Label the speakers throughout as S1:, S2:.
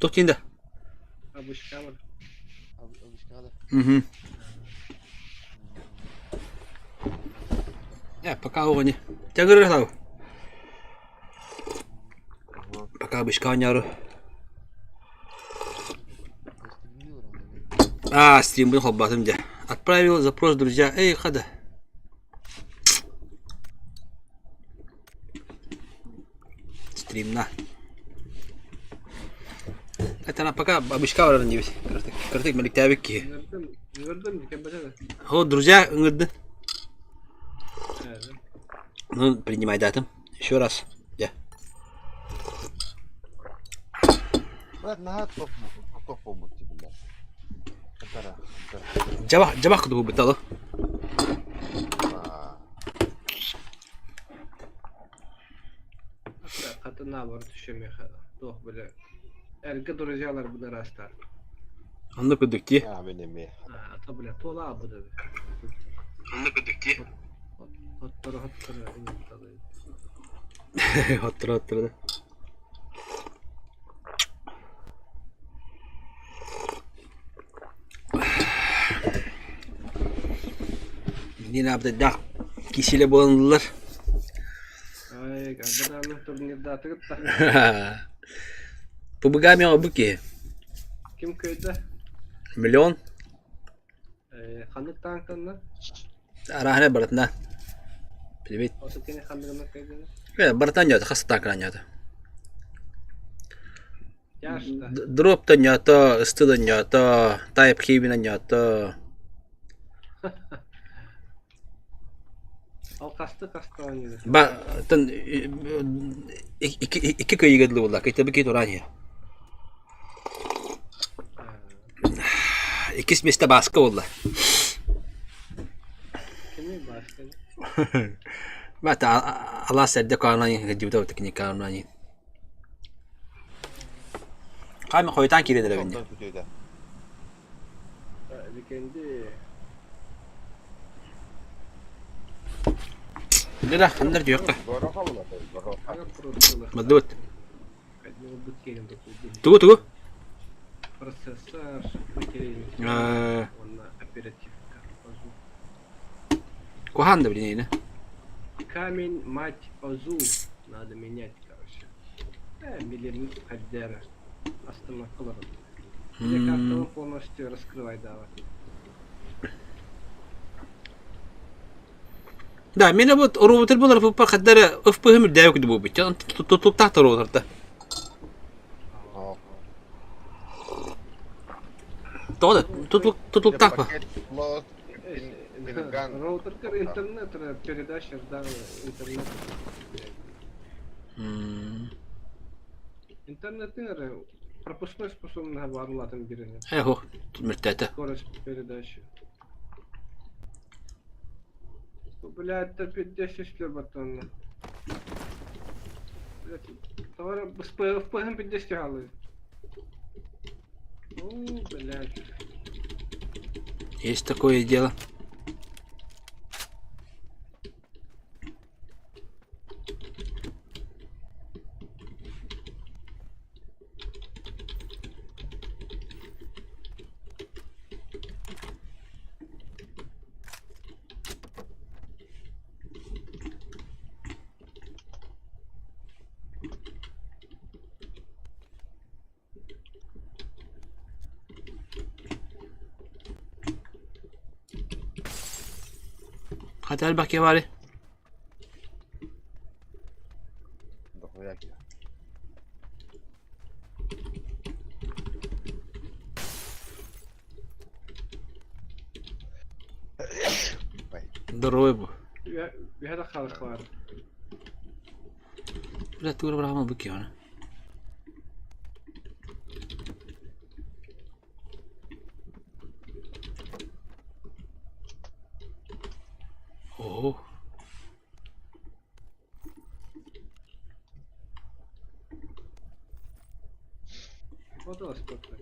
S1: Туох диэн да?
S2: Обычкалар.
S3: Обычкалар.
S1: Угу. Пока оҕони. Тягырыр сау. Пока обычка оонньоору. А, стримбын холбоотум дьэ. Отправил запрос, друзья. Эй, хада. Стримна. Это пока обычка барарын диэбит. Кыртык, кыртык мэликтээбит киһи.
S2: Ыҥырдым, ыҥырдым, кэлбэтэ.
S1: О, друзья, ыҥырды. Ну, принимай датым. Еще раз. Я.
S3: Брат, наһаа топ буолбут биллэр. Хантара, хантара.
S1: Дьабах, дьабах кудугу быталы.
S2: Хата наоборот еще меха туох бile эргэ друзьяларбын ыраастаан.
S1: Онно курдук дии.
S3: Аа, мин эмиэ.
S2: А то бля туола абыда.
S1: Онно курдук дии.
S2: Хотторо хотторо инталы.
S1: Хотторо хотторо да. Мин абдайдаах кисилэ буолан ыллар.
S2: Ай, абыдааны турнирдаатыгыт да.
S1: ПБГ меҕа бу киһи.
S2: Ким кыайда?
S1: Миллион.
S2: Ханнык таанканна?
S1: Арааһына барытына. Билбит.
S2: Ото кини ханныгынан кыайдыны?
S1: Барытынан ньоото, хас таанканан ньоото.
S2: Тяжко.
S1: Дроп да ньоото, ысты да ньоото, тайп хибина ньоото.
S2: Ол хасты хаста оонньуур.
S1: Ба тан икки кыайыыга дылы буолла. Кыйтабы киһи тураан иһэр. Иккис миэстэ Бааска буолла.
S2: Кими Бааска?
S1: Бата алаас эрдэ каанан кырдьыбыта кини каанан Хаами хойутаан киирэн эрэбин
S3: Онтон күтүөтэ.
S2: Викенди
S1: Да, ханнар диэххэ.
S3: Гороха булата, гороха.
S1: Маддыбыт. Тугу тугу?
S2: Процессор, уонна оперативка.
S1: Куһаан да билинэйинэ.
S2: Камень, мать, озу надо менять, короче. Билим хайдара. Астымакка олорон. Где картаны полностью раскрывай давай.
S1: Да, мен вот роутер болар фупа хаддара ФПХ мүрдээбэ куду буолбут. Туттаах роутерта. Тоҕо да тутулуктаах ба?
S2: Роутер интернет передача ждал интернет. Интернеттин эрэ пропускной способнаһа баар улаатан биэрэн.
S1: Эхо, мүртээтэ.
S2: Скорость передачи. Блядь, это 50 батонно. Блядь, товар в ПГ 50 галы. Ну, блядь.
S1: Есть такое дело. Хата элбэх киһи баарый?
S3: Дохуя киһи.
S1: Здоровый бу.
S2: Үһэ да хаалык баар.
S1: Бля, тугу быраҕыма бу киһи аны. Оо.
S2: Фото спорта.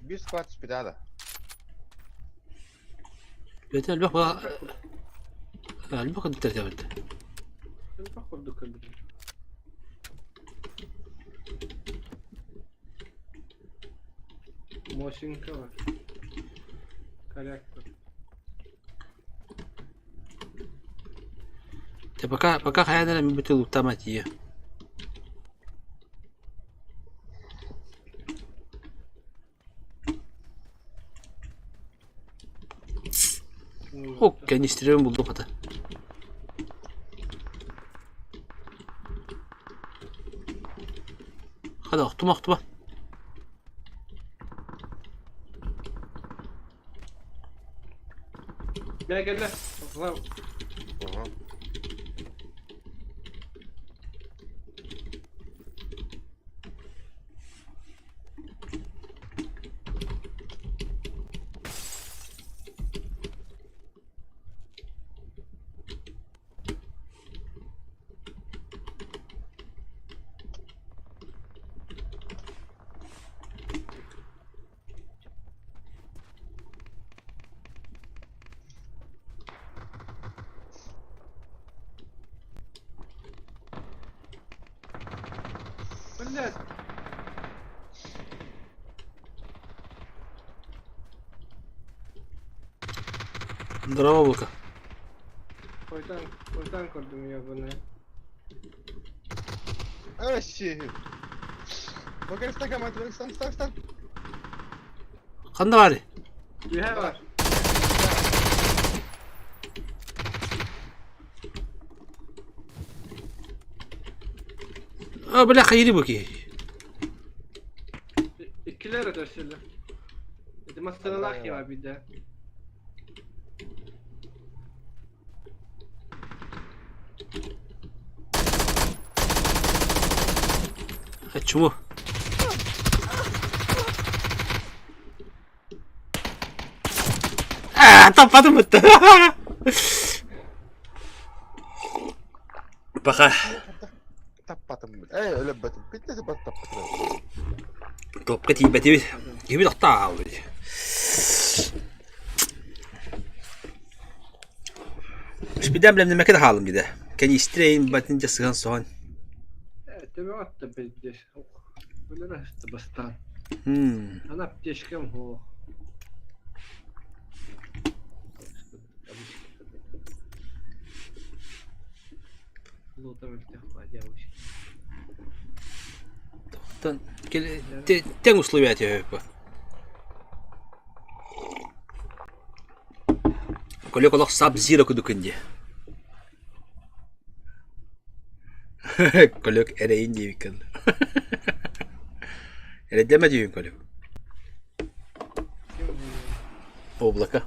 S3: Биир склад түспүтэ да.
S1: Бэйэтэ элбэх ба элбэх кырдьыктар эбит.
S2: Элбэх курдук көрбүтүм. Мосинка бар. Корректор.
S1: Те пока пока хайа эрэ мин бутылыктаама тиийэ. О, кэнистирин булдум хата. Хата охтума охтума.
S2: Бля кэллэ.
S3: Ага.
S2: Блядь.
S1: Здорово, Лука.
S2: Хойтан, хойтан көрдүм ебаный.
S3: Эщи! Бакар, встань, команда, встань, встань, встань!
S1: Ханна баар?
S2: Түһэ бар.
S1: А, бля, хайыри бу киһи.
S2: Иккилэр өтөрсүллэр. Ити массыыналаах киһи бар биирдэ.
S1: А чему? А, таппатым бытта. Пока.
S3: Таппатым. Эй, өлөбөтүм. Питнесе бас таппатым.
S1: Топка тиийбэтибит. Киһибит охто аалбыт. Спидам билэмнэмэкэ да хаалым дидэ. Кэнистирейин батын дьэ сыһан соһон.
S2: Э, төбөҕө пиздец. Өлөрө бастаан.
S1: Хм.
S2: Ана аптечкам суох.
S1: Тон тэҥ условия түһүппүт. Көлөк олох саб-зиро кудукун дии. Көлөк эрэйин диэбиккин. Эрэйдэмэ дьүһүн көлөк. Облако.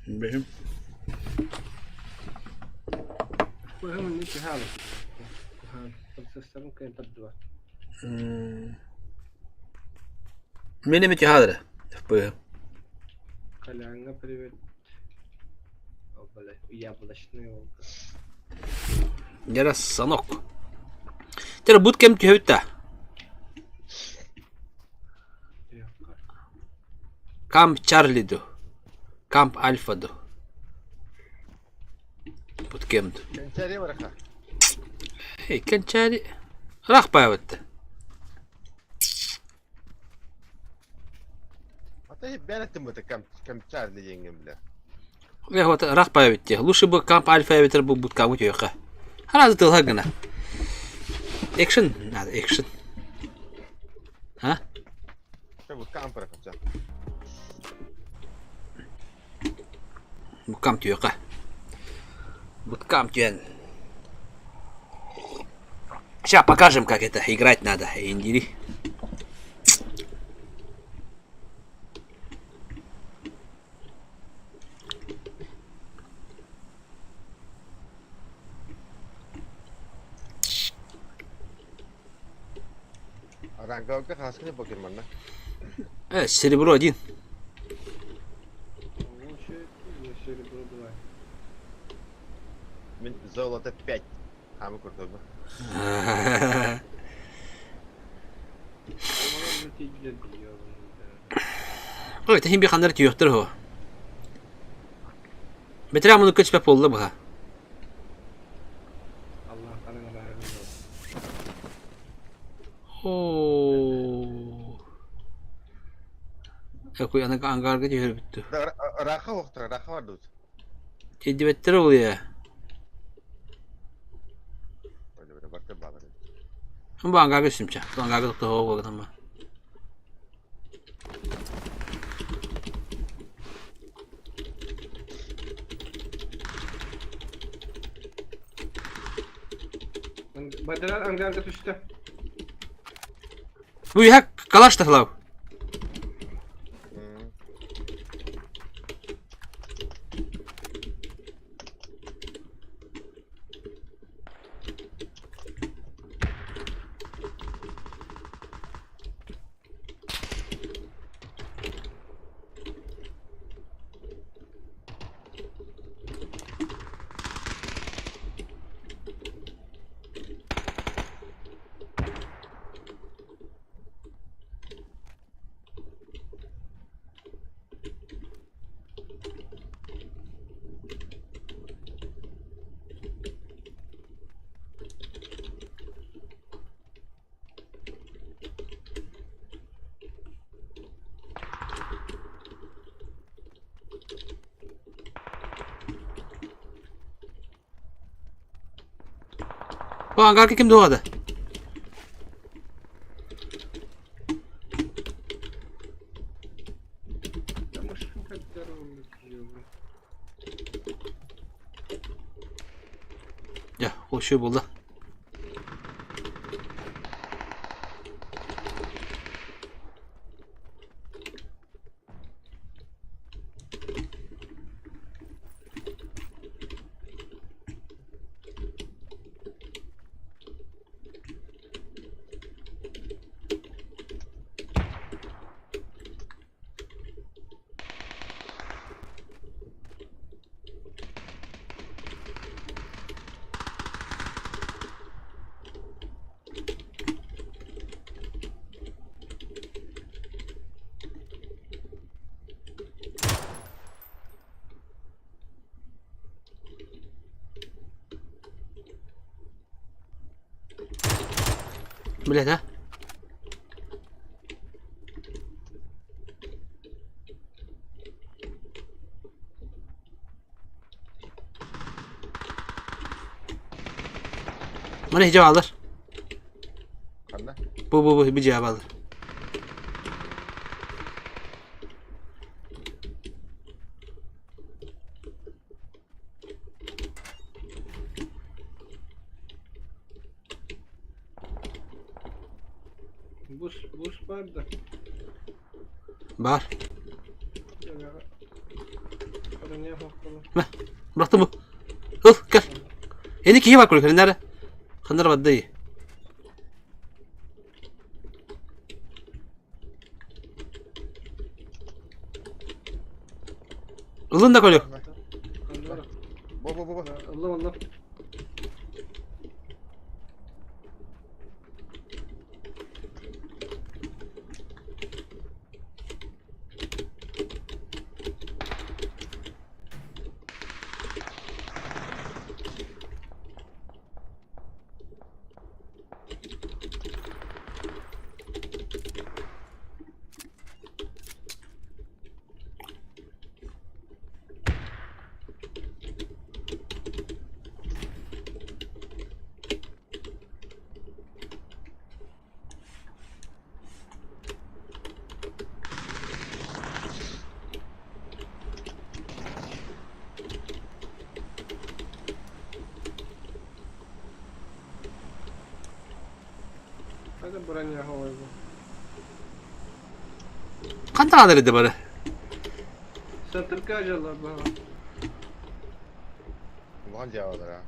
S1: Бэһим. Мин эмит хаалара. Быһым.
S2: Коляҥҥа привет. О, бля, яблочный волк.
S1: Дьэ санок. Теперь бут кэм түһэбит да. Камп Чарли ду. Камп Альфа ду. Бут кэм ду.
S3: Кэнчээри бараха.
S1: Эй, кэнчээри. Ыраах баайбыт.
S3: Ата бэрэттим быта кам кам Чарли диэҥҥин билэ.
S1: Э, вот ыраах баайбыт дии. Лучше бы Камп Альфа эбэтэр бу буткамы түһүөххэ. Сразу тылһа гына. Экшен надо, экшен. А?
S3: Чэ буткам бараха чэ.
S1: Буткам түһүөххэ. Буткам түһэн. Сейчас покажем, как это играть надо, индири.
S3: Ранговка хаскыны покер манна.
S1: Э, серебро один.
S2: Лучше серебро 2.
S3: Мин золото 5. Хамы курдук.
S1: Ой, тэһин би ханнар түөхтөр хо. Бэтэрээ муну көчпэ буолла быһа. Оо. Экуй аны ангарга түһэрбит.
S3: Ыраахха уохтара, ыраахха бардыбыт.
S1: Тиэрдибэттэрэ ол ээ.
S3: Барта баалар.
S1: Бу ангарга үстүмчэ. Ангарга тоһоҕо буолгатама.
S2: Бадрар ангарга түстэ.
S1: Бу иһэ калаш тахлав. Бу ангарка ким дуода? Дьэ, ол буолла. Блядь, а? Маны cevap alır.
S3: Ханна?
S1: Бу bir cevap alır.
S2: Bus, bus бар да.
S1: Бар.
S2: Мә,
S1: Bıraktım bu. Ыл, кел. Эни киһи бар көрүк, ханнары. Ханнары бадды. Ылын да көрүк.
S3: Бу бу бу бу.
S2: Allah Allah. Hadi броня голова.
S1: Хантан алар edi бары.
S2: Центр кажалар баҕа.
S3: Улахан дьаабалар а.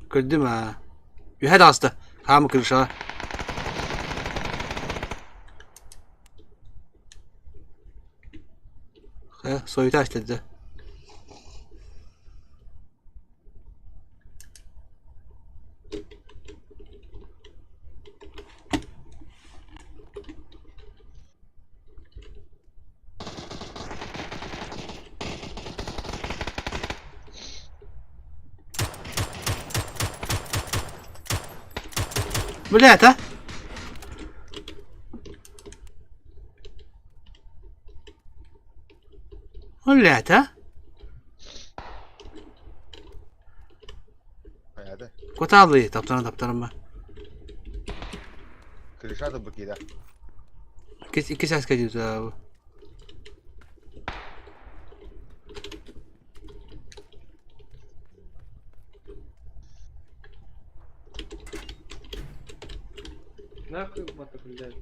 S1: Көрдүм а. Үһэ даҕаста. Хаамы крышаҕа. Сойута эстедде. Блядь, а? Блядь, а?
S3: Хайата.
S1: Кутаалыы таптаран таптаран ба.
S3: Крышата бу киирэ.
S1: Иккис иккис аска дьиэ
S2: Нахуй бата, блядь.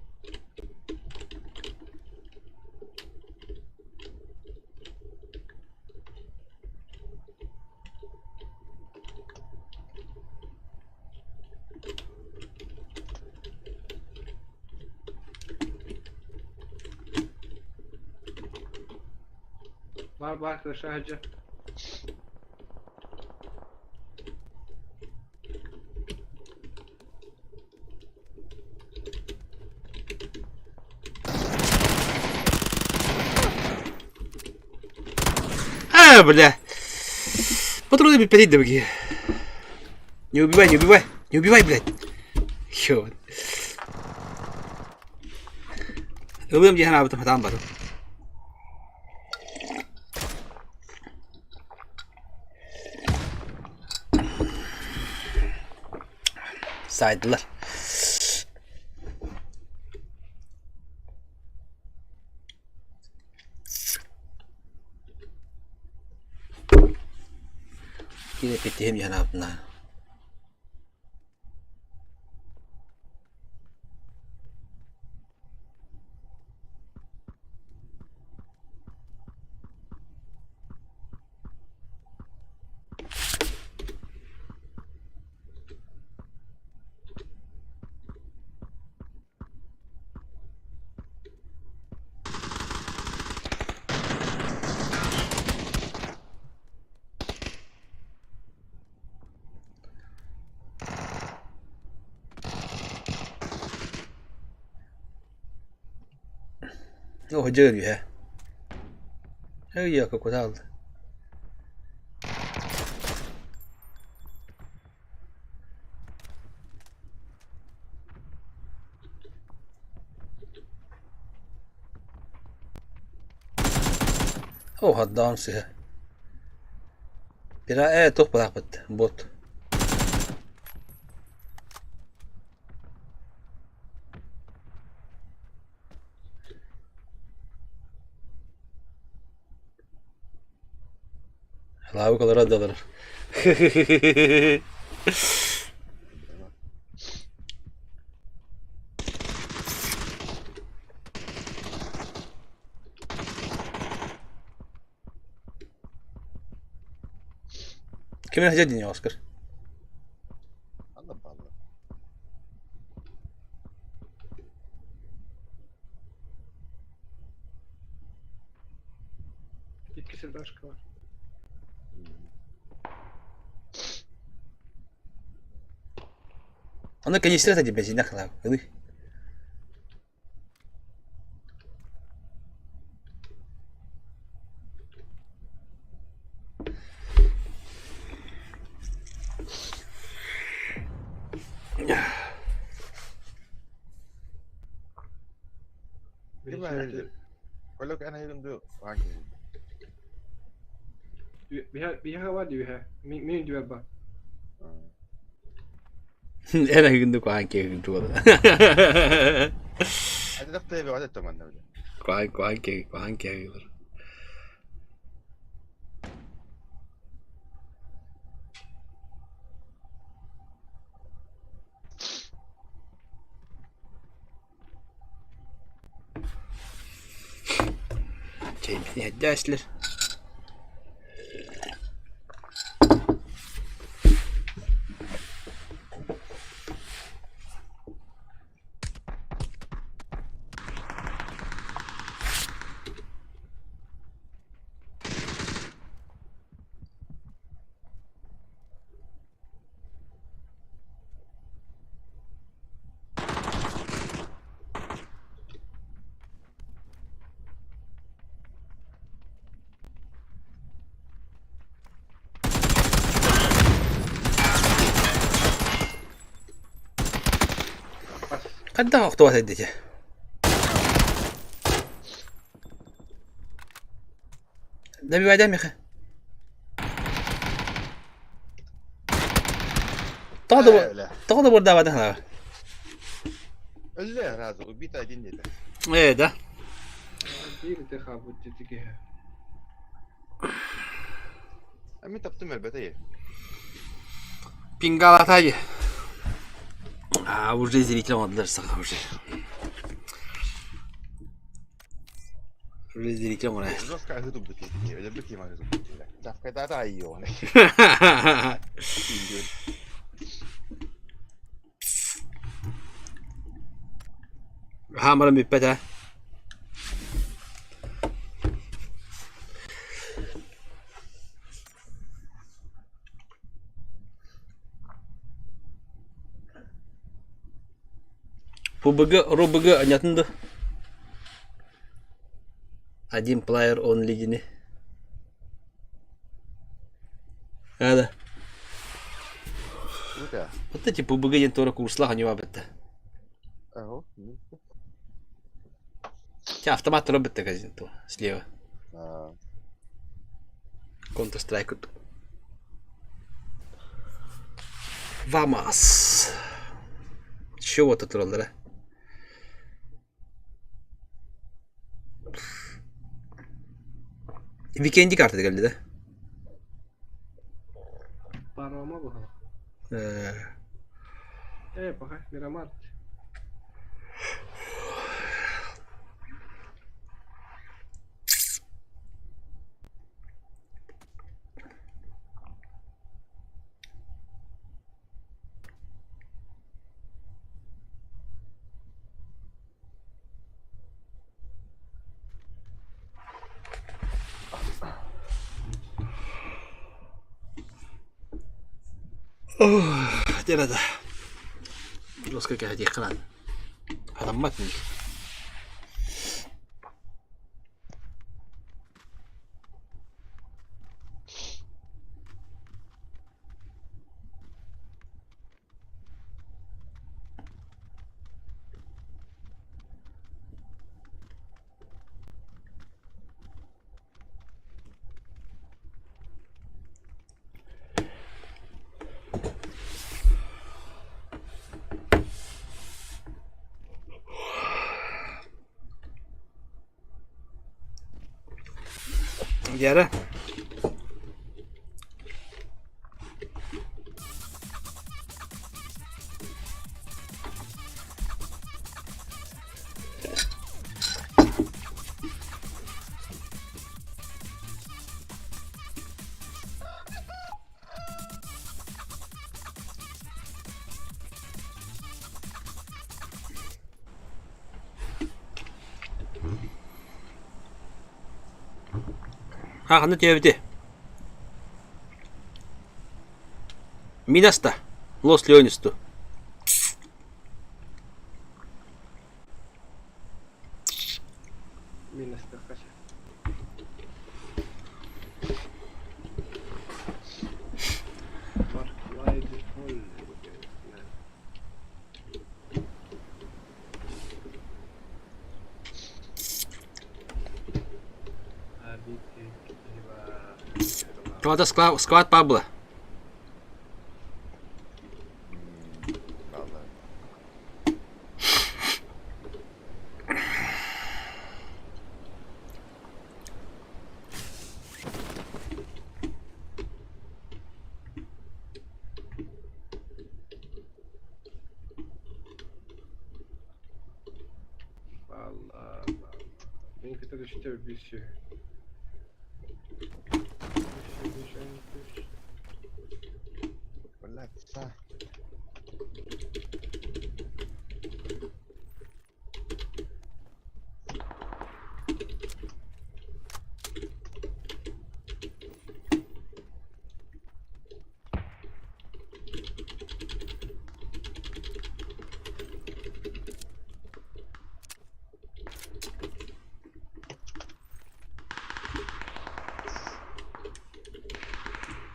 S2: Бар бар крыша
S1: А, бля. Патроны пипеть другие. Не убивай, не убивай. Не убивай, блядь. Ё. Ылыам дии санаабытым сатаан барым. Сайдылар. Кире питиһим дии санаабытына. Оо, дьэ үһэ. Өй, кутаал. Оо, haddaam сыһа. Пира ээ туох быраахпыт бот. Лаабык олорор да олорор. Ким эрэ дьиэ Оскар?
S3: Анда бааллар.
S2: Икки сердашка бар.
S1: Аны канистра это бензинах хлаб.
S3: Ким эһэлдир? Колок эн эһэлин дуу? Аан киһи.
S2: Биһиэхэ бар дии үһэ. Мин үрдүбэр бар.
S1: Эн эһигин дуу куһаан киһигин туола.
S3: Атыдах тыа бөҕөтө туманна бile.
S1: Куһаан куһаан киһи куһаан киһи Чэйбитин иһэрдээсилэр. Хайдах охтубат эддити? Добивайда миэхэ. Тоҕо да
S3: Э, бля.
S1: тоҕо да буордаабатын ханаҕа?
S3: Өллө сразу, убито один где-то.
S1: Ээ да.
S2: Биир ити хаалбыт дии киһи.
S3: А мин таптым өлбөтө
S1: Пингалатай. А уже зритель оҥордулар саха уже. Уже зритель оҥорор.
S3: Жестко аһыы турбут киһи, өлөрбүт киһи аһыы турбут киһи. Чавкайтаата айыы
S1: Хаамарым бүппэт ээ. ПБГ, РУБГ анньатын да Один плеер only дини. Ада.
S3: Круто.
S1: Вот эти ПБГ диэн туора курслаах аньыбабытта.
S3: Ага.
S1: Чэ автомат тура бытта слева.
S3: А,
S1: Counter Strike курдук. Вамас. Чего-то тураллара. Викенди картата кэллэ да?
S2: Парома быһа.
S1: Э,
S2: Э, пока, Мирамар.
S1: Дьэ да. Лоска кэһэтиэххэ наада. Хатаммат мин. Дьэ Ха, ханна түһэбити? Минаста. Лос Леонисту.
S2: Минастахха
S1: Правда, склад Пабло.
S3: Vallahi.
S2: Vallahi. Мин кытары үстэ bir
S3: Блядь, са.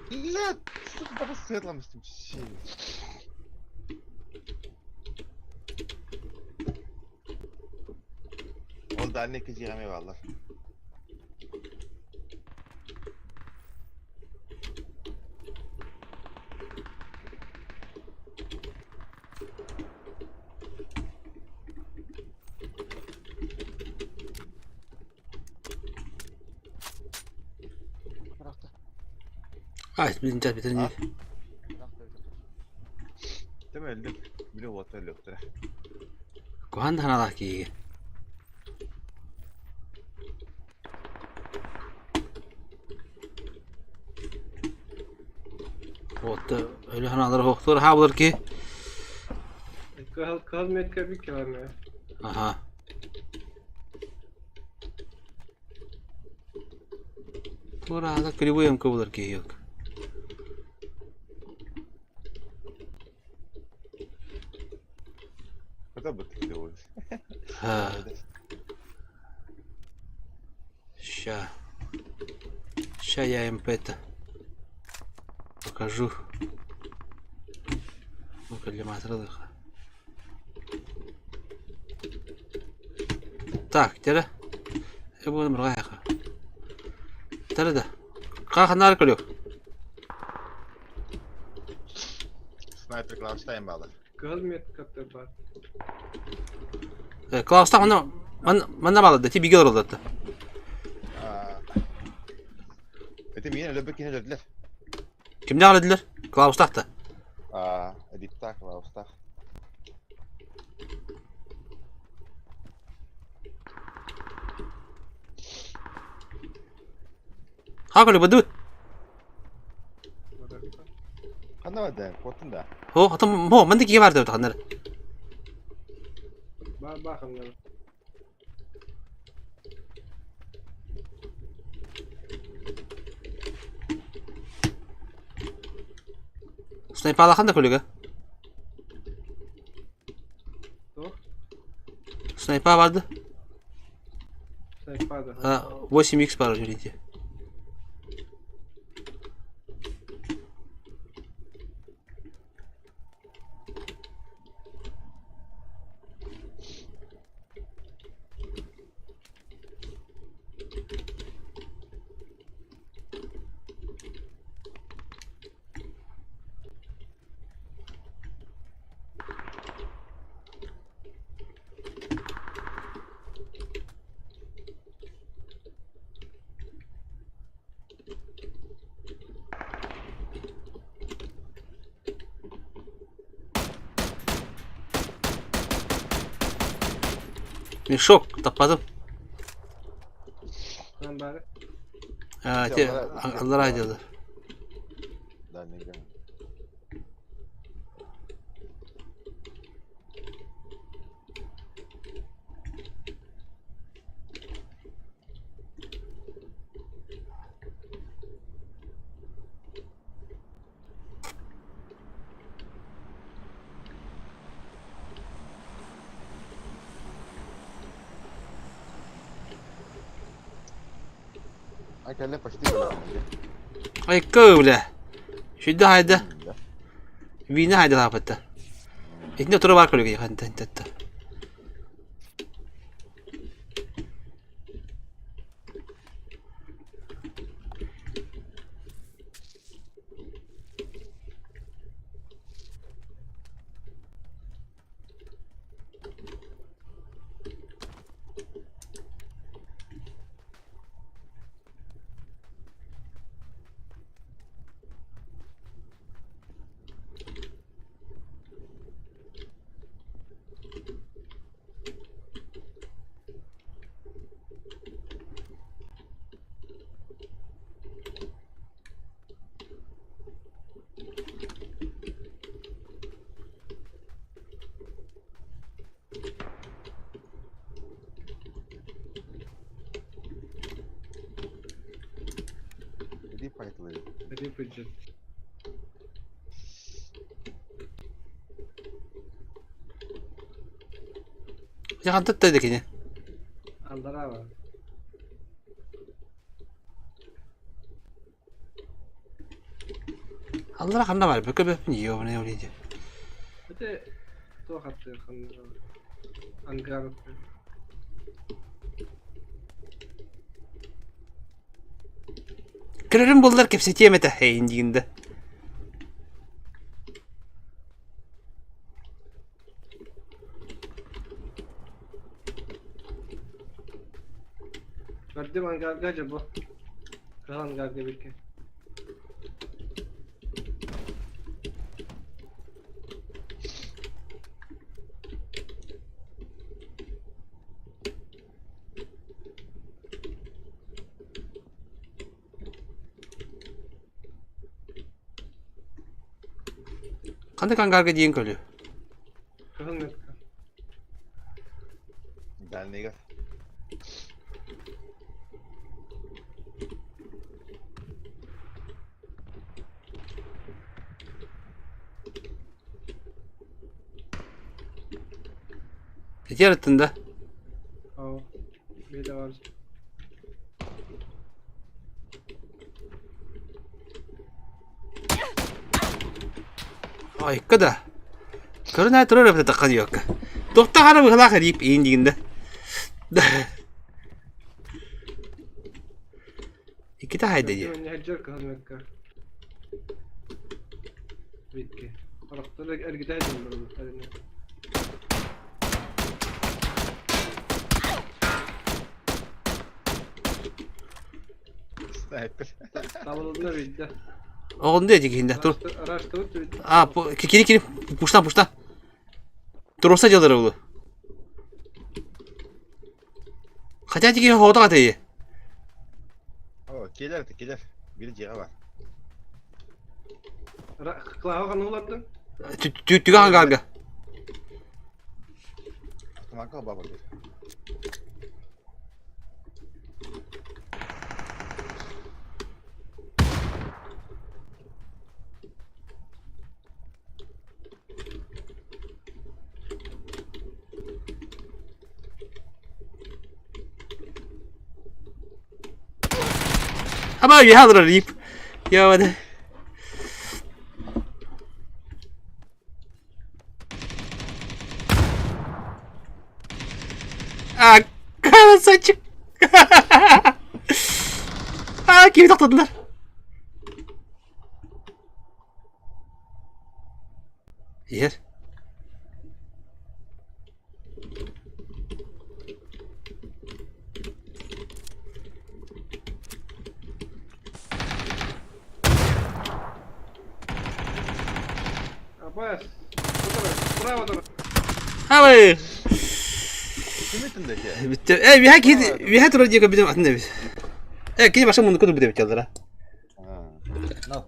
S3: Блядь, что ты такой светлым с ним? Дальний икки дьиэҕэ эмиэ бааллар.
S4: Бырахта.
S1: Ай, мин дьэ бүтэн
S3: А? Тем өлдүм. Били уота өлүөхтэрэ.
S1: Куһаан да ханалаах киһигэ. Уотта өлө ханалар оһохтуур хаалар киһи.
S2: Кыһыл кыһыл метка bir километр.
S1: Аха. Туораада кривой эмка булар киһи yok.
S3: Это бы кривой.
S1: Ха. Ща. Ща я им это покажу. Ну-ка для матралыха. Так, тере. Э буну мыргайха. Тере да. Каханар көрүк.
S3: Снайпер Клаустайм баалар.
S2: Кыһыл метката бар.
S1: Клаустах манна манна баалар ти биге олороллор.
S3: Эти миин өлөбүт киһини өлөрдүлэр.
S1: Кимнээх өлөдүлэр? Клаустах да.
S3: Эдиттаах, Клаустаах.
S1: Ха көрү быдыбыт.
S3: Ханна барда? Куоттун да?
S1: Хо, атым хо, манна киһи бар деп ханнар.
S2: Ба баханнар.
S1: Снайпалахан да көлүгө.
S2: Туох?
S1: Снайпа барды.
S2: Снайпада.
S1: 8x бар жүрейді. Мешок таппадым.
S2: Ханан баары.
S1: Те аллар айдылар.
S3: Дальний ган. Ай, кэллэ почти бля.
S1: Ай көвлэ. Шүдэ хайда. Вина хайда лапытта. Итинне тура бар көлүгө ханта хантатта.
S3: Иди пайтылы.
S2: Иди бюджет.
S1: Дьэ хантан да кини.
S2: Аллараа бар.
S1: Аллара ханна бар. Бөкө бөпүн ёбана ёлиде.
S2: Ити туох аттыыр ханна ангар.
S1: Көрөрүм буоллар кэпсэтиэм этэ эйин диигин да.
S2: Көрдүм ангарга дьэ бу. Кыһыл ангарга бикки.
S1: Ханнык ангарга диэн көлү?
S2: Кыһыл метка.
S3: Дальныйга.
S1: Ити арыттын да?
S2: Ау. Bir de var.
S1: Айка да. Көрөн ай турар эбит таххан йокка. Тохта хара быһалаах эриип иин дигин да. Иккитэ хайда дии.
S2: Ньэһдьэр кыһыл мекка. Бикки. Харахтар эргитэ дьоннорун.
S3: Снайпер.
S2: Табылынна бийдэ.
S1: Оҕонду эти киһинде тур.
S2: Араштыбыт бийдэ.
S1: А, кири кири пушта пушта. Туруса дьалары булу. Хотя тики хоото катыйы.
S3: О, кэлэр это кэлэр. Бир дьиэҕэ бар.
S2: Клава ханна улардын?
S1: Түгэн ангарга.
S3: Автомакка баба бир.
S1: Ама үөһэ олорор ип. Йоо А, красавчик! А, кими тохтотулар? Иһэр.
S2: Абас. Справа тура.
S1: Хабай!
S3: Ким этин
S1: Бүттэ. Э, үөһэ киһи үөһэ турар диэки бүтүм атын эбит. Э, кини баша муннукка турбут эбит дьаллара.
S3: No.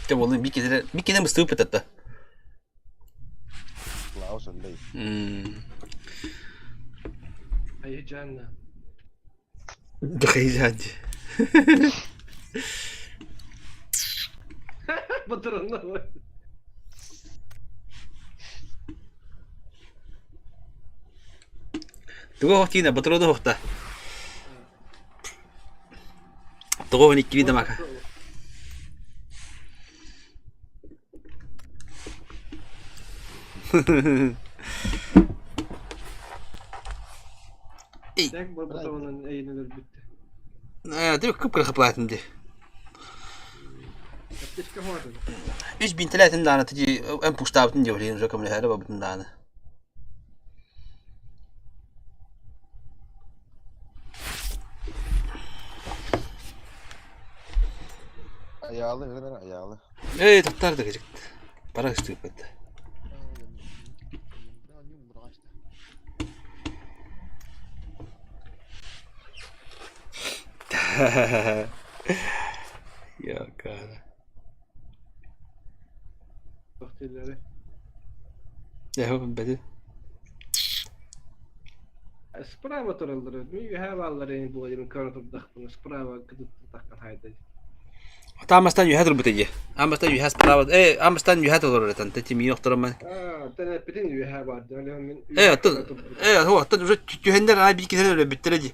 S1: Дьэ буоллун биир киһи биир киһи быстыбыт бытатта.
S3: Клаус Андрей.
S2: Айыжанна.
S1: Дыхайжан.
S2: Батырынна.
S1: Тугу оһох тиинэ ботуруоду оһохта. Тоҕо он иккини дамака.
S2: Так барбатабынан эйинен өлбүттэ.
S1: Э, кып-кыра хапылаатын дии.
S2: Аптечка хуатын.
S1: Үс бинтэлээтин даҕаны тiji эн пуштаабытын дии билигин уже көмөлөһөрө барбытын даҕаны.
S3: Ayağlı öyle ayağlı.
S1: Эй, тоқтар да кыжыкт. Пара ыстыыппыт. Йокара.
S2: Бахтиллери.
S1: Э, бэди.
S2: Справа тураллар. Ми баллар эни буоларын көрө турдахпына справа кытыттаххан хайда.
S1: Таамастан үһэ турбут ии. Амастан үһэ справа. Э, амастан үһэ турар этэн. Ти миин охтороман.
S2: Аа, тэн эппитин үһэ барды. Мин
S1: Э, оттон э, хо, оттон уже түһэннэр аа биир киһи өлбүттэрэ дии.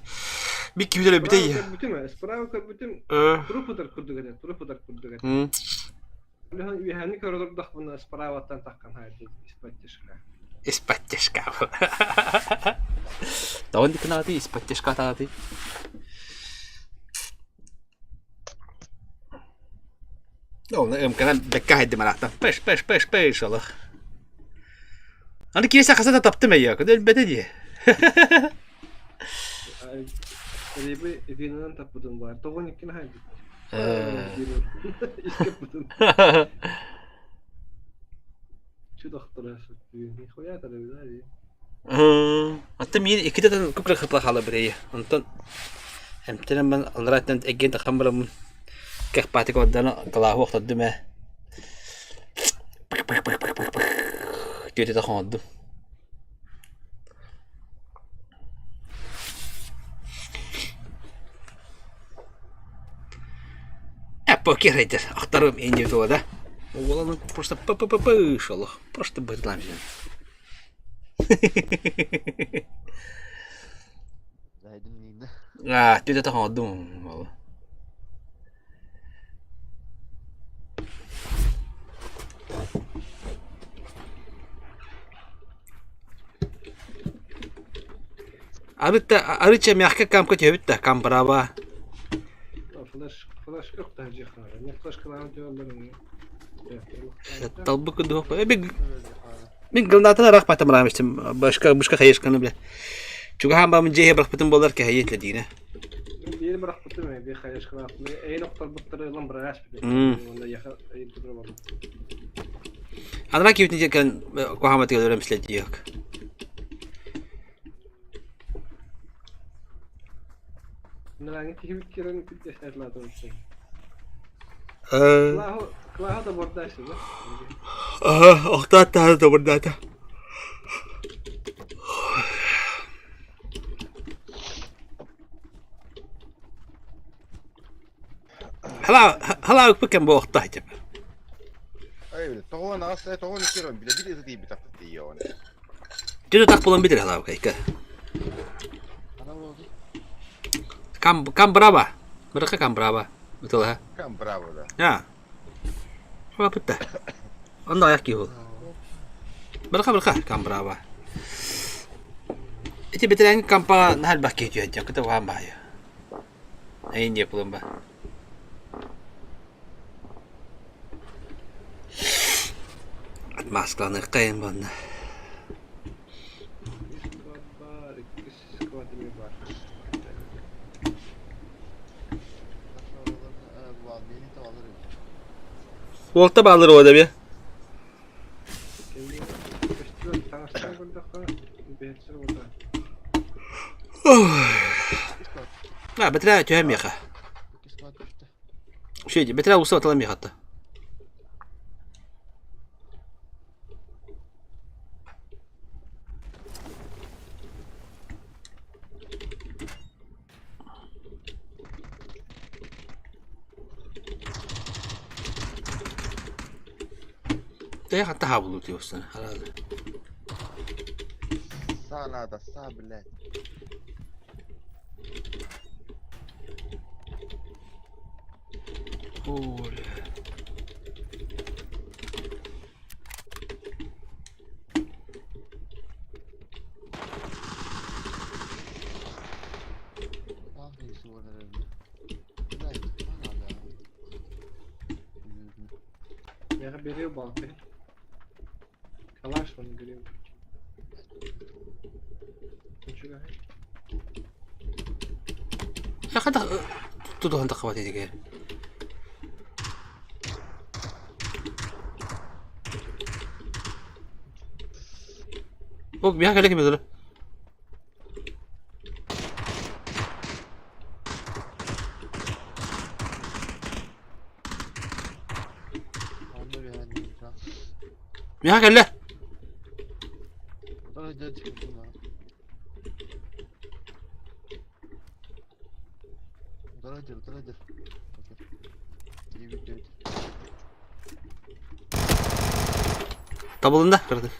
S1: Биир киһи өлбүтэ дии.
S2: Көрбүтүм, справа көрбүтүм.
S1: Э.
S2: Трупутар курдук этэ, трупутар курдук этэ.
S1: М.
S2: Үһэни көрө турдахпына справаттан таххан хайда испаттишка.
S1: Из-под тяжка. Тоҕо инник гынаҕытый из-под тяжка атаҕытый? Онно ымканан бэккэ аһайдым араахтан пыш пыш пыш пыш олох. Аны киэсэ хаса да таптым эйиэ, өлбөтө дии.
S2: Рибы винынан таппытым баар. Тоҕун иккин аһайбыт. Искеппытым. Чудохтора Нихуя да
S1: Оттон миин иккитэ да күкүрэ хытла хаалар бирейи. Онтон эмтэнэн мен алларааттан эгген тахан бараммын. Кэх паатик ордана калааһы охтордум ээ. Түөтэ хоҥордум. Покер ахтарым инде да. Уоланы просто п-п-п-пышал. Просто быдлам А, түөтэ хоҥордум. Арыт арыча мягкая камка түһэбит да, камбраба.
S2: Флешка флешка
S1: Талбы кудух. Мин гранатаны арахпатым рамистим. Башка башка хайышканы бля. Чугахан бамын жеhe бырахпытым болар кэһэйи этледиine.
S2: Биир бырахпытым биир хайышкалаах. Эйин охторбуттары ылан бырагаш бит. Онда яха эйин турар бар.
S1: Анра кибитин жекен куахаматы өлөрөм следиек.
S2: Ныраңы киһибит кирен
S1: Охтааттаһа добурдаата. Халаа ыкпыккан бу охтаа деп.
S3: Тоҕо аҕас тоҕо икки билэ бит ытытыйбытах тиийэ
S1: Түнэ так булан битер халаа кайка. Кам кам браво. Мырыка кам браво. Ытылаха.
S3: Кам браво да.
S1: Я. Хапытта. Онно аяк киһи ол. Мырыка мырыка кам браво. Ити бэтэрээн кампа наһаа элбэх киһи түһэн кыта уһаан баайа. Эйин диэ булан ба. Отмазкаланыахтайын буонна. Уолта баалыр уода бе. А, бэтэрээ түһэн миэхэ. Шеди, бэтэрээ уста атала миэхэ атта. Тэйэ хатта хаабылуу тиостан хараада.
S3: Саа надо, саа, блядь.
S1: Оля.
S2: Я беру балты. Калаш он говорил. Ничего.
S1: Хата тудуһан таххабат этигэр. О, миэхэ кэлэ ким ылыр? Миэхэ кэллэ. Табылында кырды.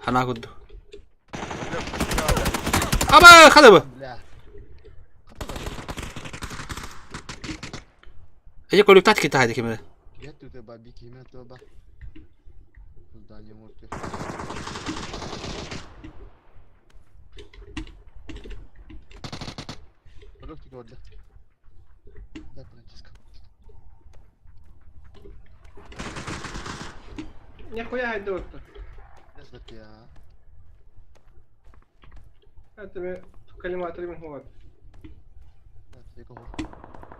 S1: Хана курдук. Аба, хадабы. Эже коллектат китаайды кимere.
S3: Продукты көрдө. Да, Франческо.
S2: Нихуя хайдыбыттар.
S3: Лесбет я.
S2: Это ми коллиматор мин хуат.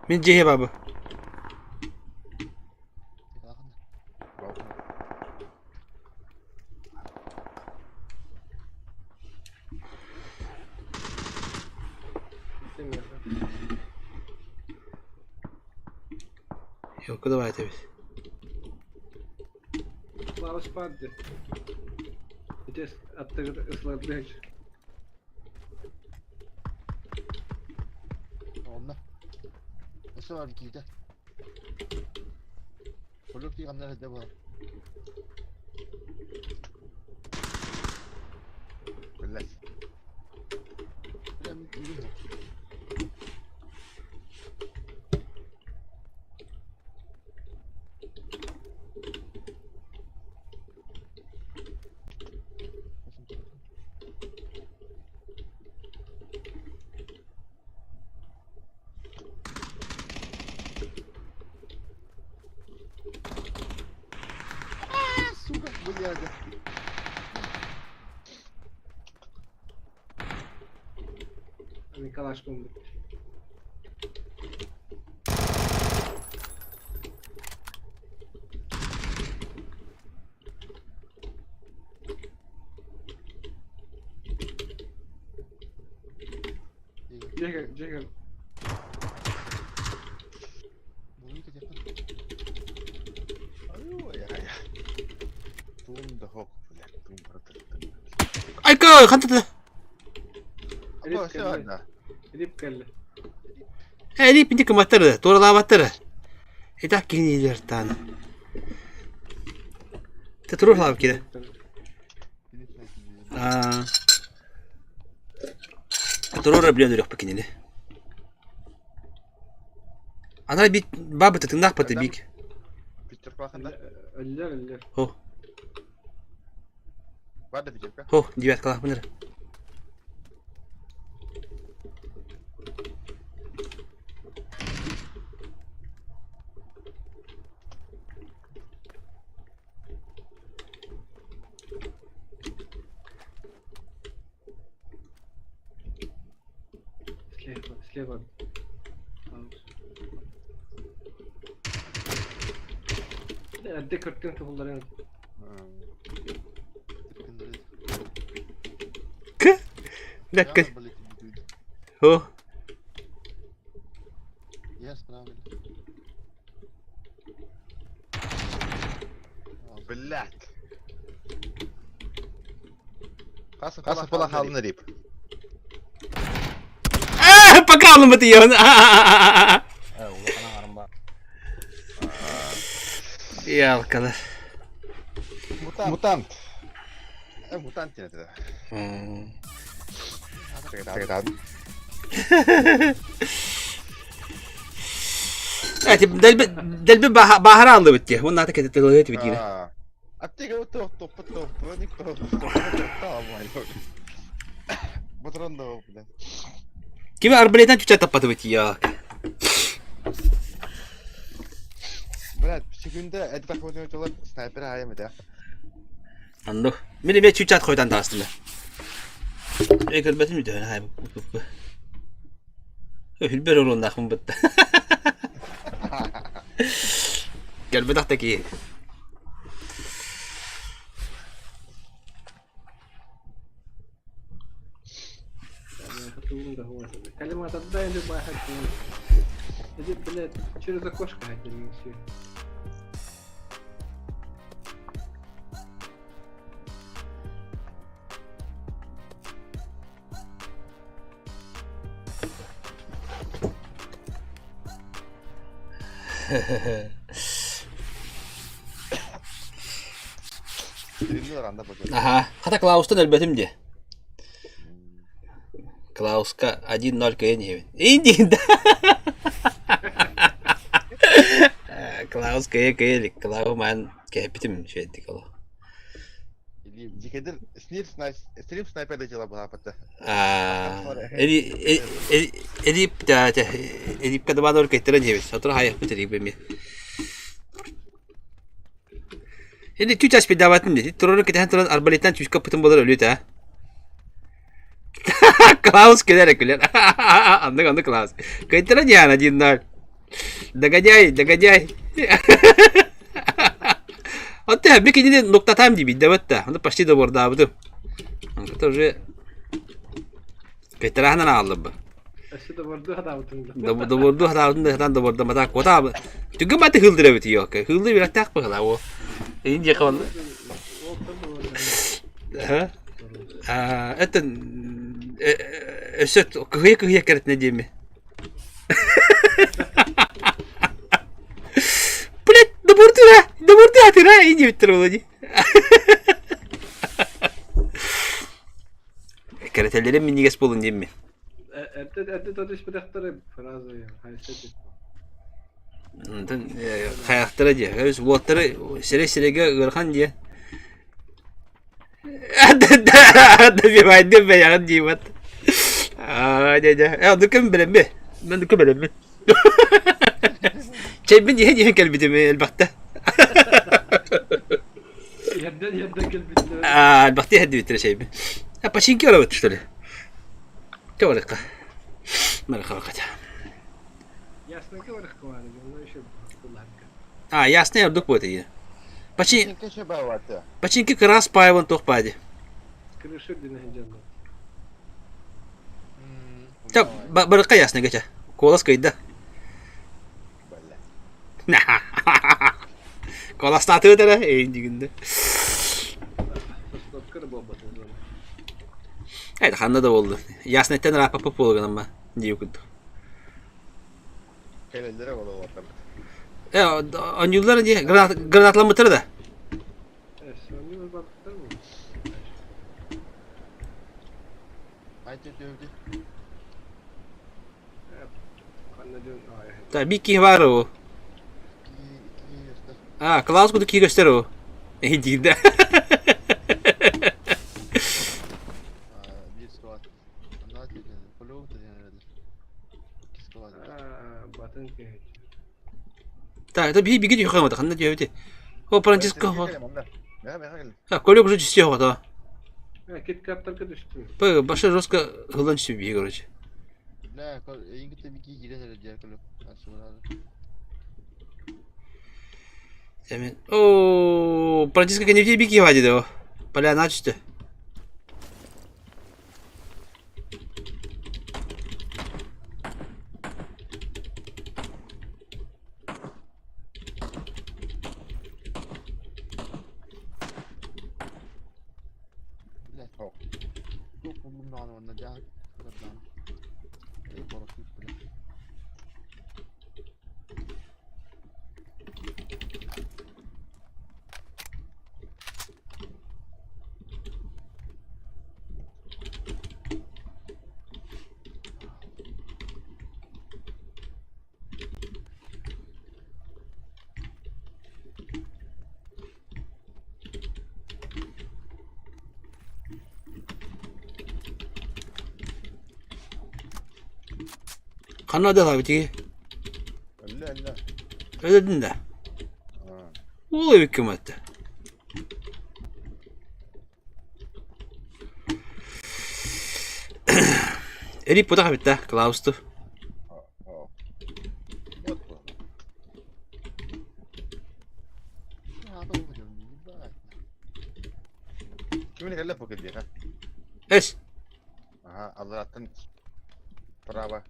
S1: Мин дьиэ бабы. Елка давай этэбит.
S2: Клаус падды. Итес аттыгыр ысылардыч.
S3: Онно. Өссө бар киитэ. Полюк тиганнар эрдэ буолар.
S4: Блять.
S3: Прям киирин. Сука, блядь.
S2: Николашком бит. Джигер, джигер.
S4: Туун да хок, блядь, туун братан.
S1: Айка, хантата.
S2: Рип кэллэ. Рип кэллэ.
S1: Э, рип инди кыматтары, туоралаабаттары. Итак кинилер тан. Те турур кире. Аа. Турура билен үрөхпө кинини. Ана бит бабыты тыңнахпаты бик.
S2: Өллөр, өллөр.
S1: Хо. Хо, девяткалаах быныр.
S2: Слева, слева. Эрдэ көртүн туһулларын.
S1: К? Дакка. Хо.
S3: Я справлюсь.
S4: Блять. Хас була хаалын рип.
S1: Аа, пока он бытыйын.
S5: Э, улахан аҥарым баар.
S1: Ялкалар.
S4: Мутант. Э, мутант диэн этэ.
S1: Эти дэлби дэлби баһара аллыбыт дии. Уонна ата кэтэтэлэт битире.
S4: Аптека топпут топпут Ботуран да блядь.
S1: Кими арбалетан чуча таппатыбыт я.
S4: Блядь, секунда эти такой снайпер айым этэ.
S1: Онно. Мин эмиэ чучат хойдан таастым. Э көрбөтүм үтөһүн хай Хүлбер урууннаахпын бытта. Көрбөтөх да киһи.
S2: Калимат, отдай любая хотела. Иди, блядь, через окошко хотели все.
S1: Аха, хата Клаустан өлбөтүм дии. Клауска 1-0 кыйын иһэбин. Индиин да. Клаус кыйа кыйа илик. Клау маан кэһэппитим үчүгэйдик олох.
S4: Дикедер снип снип снайпер дела была пата.
S1: Эрип Эрипка добаадор кэттэрэн диэбит. Сотору хайахпыт эрийбэми. Эни түч ас пидаватын ди. Турору кэтэһэн туран арбалеттан түскэ пытын болар өлүт а. Клаус күлэр күлэр. Аннык аннык Клаус. Кэттэрэн диана диннар. Догодяй, догодяй. Оттон би кинини нуктатаам диибит да бытта. Ону почти добордаабытым. Это уже кэтэрэһинэн ааллыбы.
S2: Өссө добордуу хатаабытын да.
S1: Добордуу хатаабытын да хатаан добордаматаа куотаабы. Түгэн баты хылдыр эбит ёка. Хылдыр үрэхтээх быһыла о. Эйин диэхэ онно. Это өссө кыһыйа-кыһыйа кэрэтинэ диэми. Блять, добурдура, добурдура, иди диэбиттэр дии. Кэрэтэллэрэ минньигэс буолун диэмми.
S2: Эрдэ эрдэ да түспэтэхтэрэ фраза хайса
S1: Онтон хайахтара дии. Уоттары сирэй-сирэйгэ ыарахан дии. Добивайдым бэйэҕин диибат. Аа, дьэ дьэ. Э, оннук ким билэмми. Оннук ким билэммин. Чэйбин иһэн иһэн кэлбитим элбэхтэ.
S2: Иһэрдэн иһэрдэн кэлбиттэр.
S1: Аа, элбэхтэ иһэрдибиттэрэ чэйбин. А починки барабыт, что ли? Чэ барыахха. Барыахха барыахха.
S2: Яснайга барыахха баара, онно еще куллаһарга.
S1: А, ясный ордук будет иди. Почи...
S4: Починка ще бавата.
S1: Починки крас паеван туох паади.
S2: Крыша дин ханжанна.
S1: Та барыкка ясный гача. Колас кыйда. Коластааты дара эйдигинде. Это ханна да болду. Яснайттан рапапа буолганамма дии курдук.
S4: Кэлэллэрэ буолуохтар.
S1: Э, онньууллар дии гранаталаммыттара да. Так, биир киһи баар уу. А, Клаус курдук киһи көстөр уу. Эһи диир да. Так, это биһи биги дьүһү ханна диэбити. О, Франциско. Колек уже түсте оҕото.
S2: Кит-каттарга түстүм.
S1: Бу баша жестко ылан түсү биһи короче.
S3: Бля, эйигин бики киирэн эрэ диэ колек.
S1: Эми О, Франциско кэннибитин бики диде о. Поляна түстү.
S3: Блядь. Туох буллум даҕаны уонна дьаа даҕаны. Эй, боростуй, блядь.
S1: Ханна адалаабытый?
S4: Өллө, өллө.
S1: Өлөдүн да. Ол эбиккэ матта. Эрип бутах эбит да, Клаусту.
S4: Кимини кэллэ бу кэлиэхэ?
S1: Эс.
S4: Аха, аллараттан право.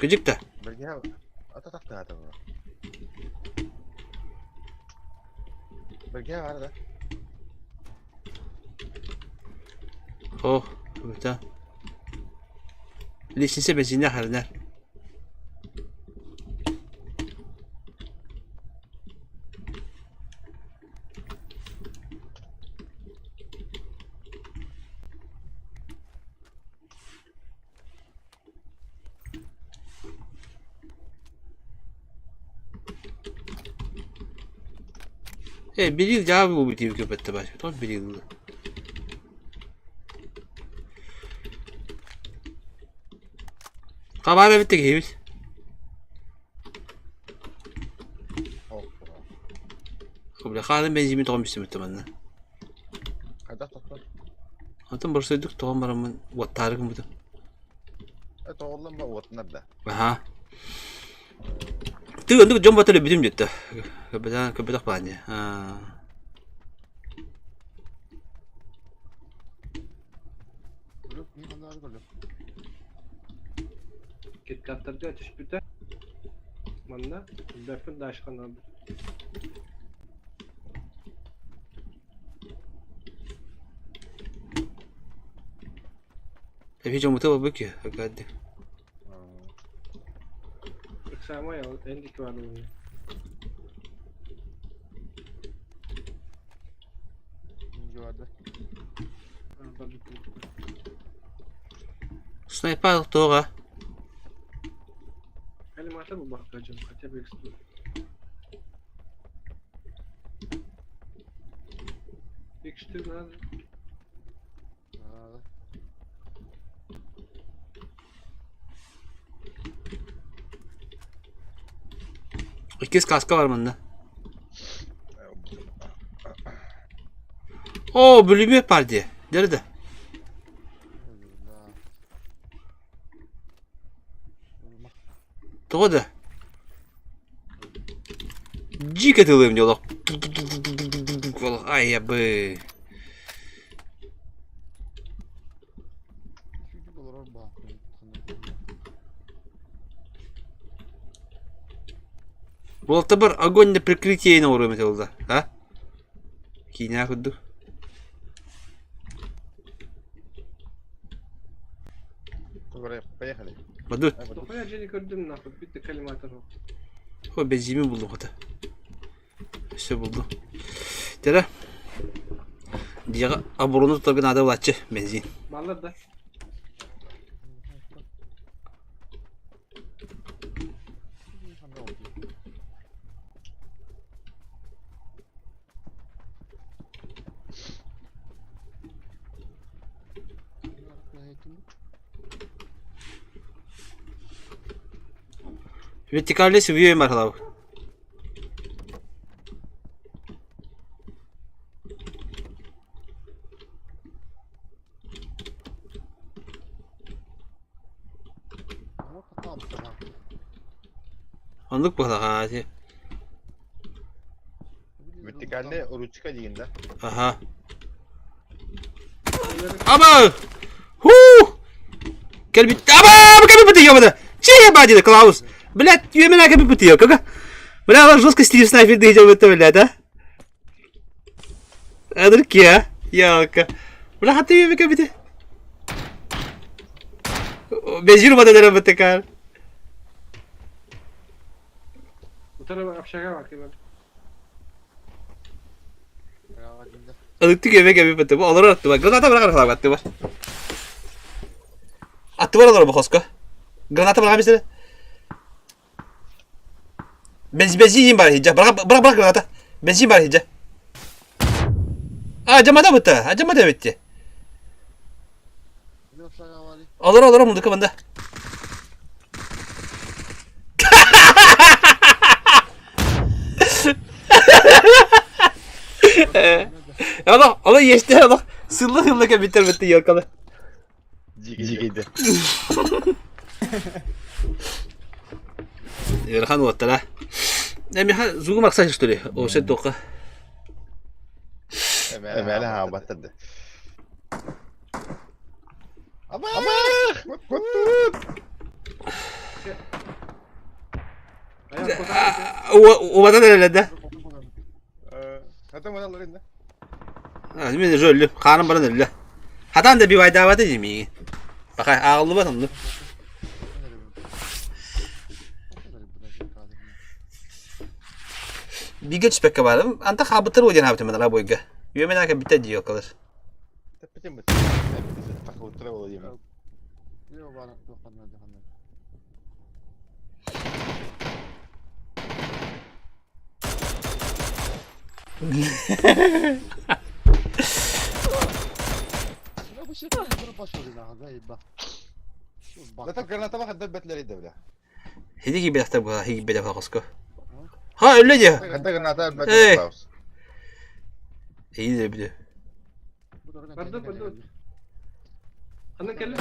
S1: Кыдьык да.
S4: Бэргэһэ ата тахтаата бу. Бэргэһэ баар да.
S1: О, это. Лестница бензинэ харынар. Э, бирил дьаабы буолбут диэбит көпөттө баар. Тоҕо бирил Хабаар эбит киһибит. Бля, хаалын бензимин тоҕо мүстүмүттэ манна.
S4: Хайдах тохтор?
S1: Онтон борсойдук тоҕон бараммын уоттаары гыммытым.
S4: Э, тоҕоллон ба уотунар да.
S1: Аха. Ты оннук дьон батыр бүтүм диэтэ. Көбөтөх көбөтөх баан дии. Аа.
S2: Киткаттарга түспүтэ. Манна Бэппин дашкана
S1: Эбии дьоммута буолбут киһи, акаады.
S2: Ыксаамай эн диэки баар буолуо.
S1: Снайпер туоҕа?
S2: Аниматор булбакка дьон хотя бы эксперт. X4 надо.
S1: Иккис каска бар манна. О, бүлүмүөт баар дии. Дэрдэ. Тоҕо да? Дьиикэ тылыам дии олох. Олох айабы. Буолтабар огонь на прикрытие оҥоруом этэ буолла, а? Киинэҕэ курдук.
S4: Поехали.
S1: Бадут.
S2: Тухуя дьиэни көрдүм нахуй, бүттэ коллиматор.
S1: Хо бензимин булдум хата. Все булду. Тере. Дьиэҕэ оборону тутарга наада булааччы бензин.
S2: Баллар да.
S1: Вертикальный сүбүйэ мархалабыт. Оннук быһалаха ити.
S4: Вертикальная ручка диин да?
S1: Аха. Аба! Ху! Кэлбит. Аба! Кэлбит ёбана! Чие бадина, Клаус! Блядь, үөмэн кэлбит ёка. Бля, он жестко стиль снайпер дыйдел это, блядь, а? Адыркия, ялка. Бля, хаты үөмэн кэлбит. Бензин бата бытыкар.
S2: Утары общага бар кэлэр.
S1: Ылыктык үөмэ кэлбит бытты. Бу олорор аттыбар. Граната быраҕар халаабы аттыбар. Аттыбар олорор бу хоско. Граната быраҕа бисere. Бензин бар хиджа. Быраҕа быраҕа быраҕа граната. Бензин бар хиджа. А, жамада бытта. А, жамада битти. Олорор олорор мундука манда. Олох, олох иэстээх олох сылла-сылла кэбиттэр бытты елкалы.
S4: Дьиикэйдэ.
S1: Ыарахан уоттара. Эмиха зугу маркса что ли? О, сет тоққа.
S4: Эмээлэ хаабаттар да. Аба!
S1: Убатан эрэлэр да.
S4: Хатан бараллар инде.
S1: Мин уже өллүм. Хааным баран өллө. Хатан да бивайдаабата дии миигин. Баха ааҕыллыбат онну. Бигэ түспэккэ барым. Анта хаабыттар уодиан хаабытым мен бойга. Үөмэн ака битэ дии окалар.
S4: Тэппитим бит. Тахыбыттара буолуо диэмэ. Это граната хадда бэтлери да бля.
S1: Хиди киирбэтэхтэр буолла, киирбэтэх хоско. Ха, өллө дии.
S4: Хадда граната бэтлери Клаус.
S1: Иди бile.
S2: Барды, барды. Ханна кэллэ?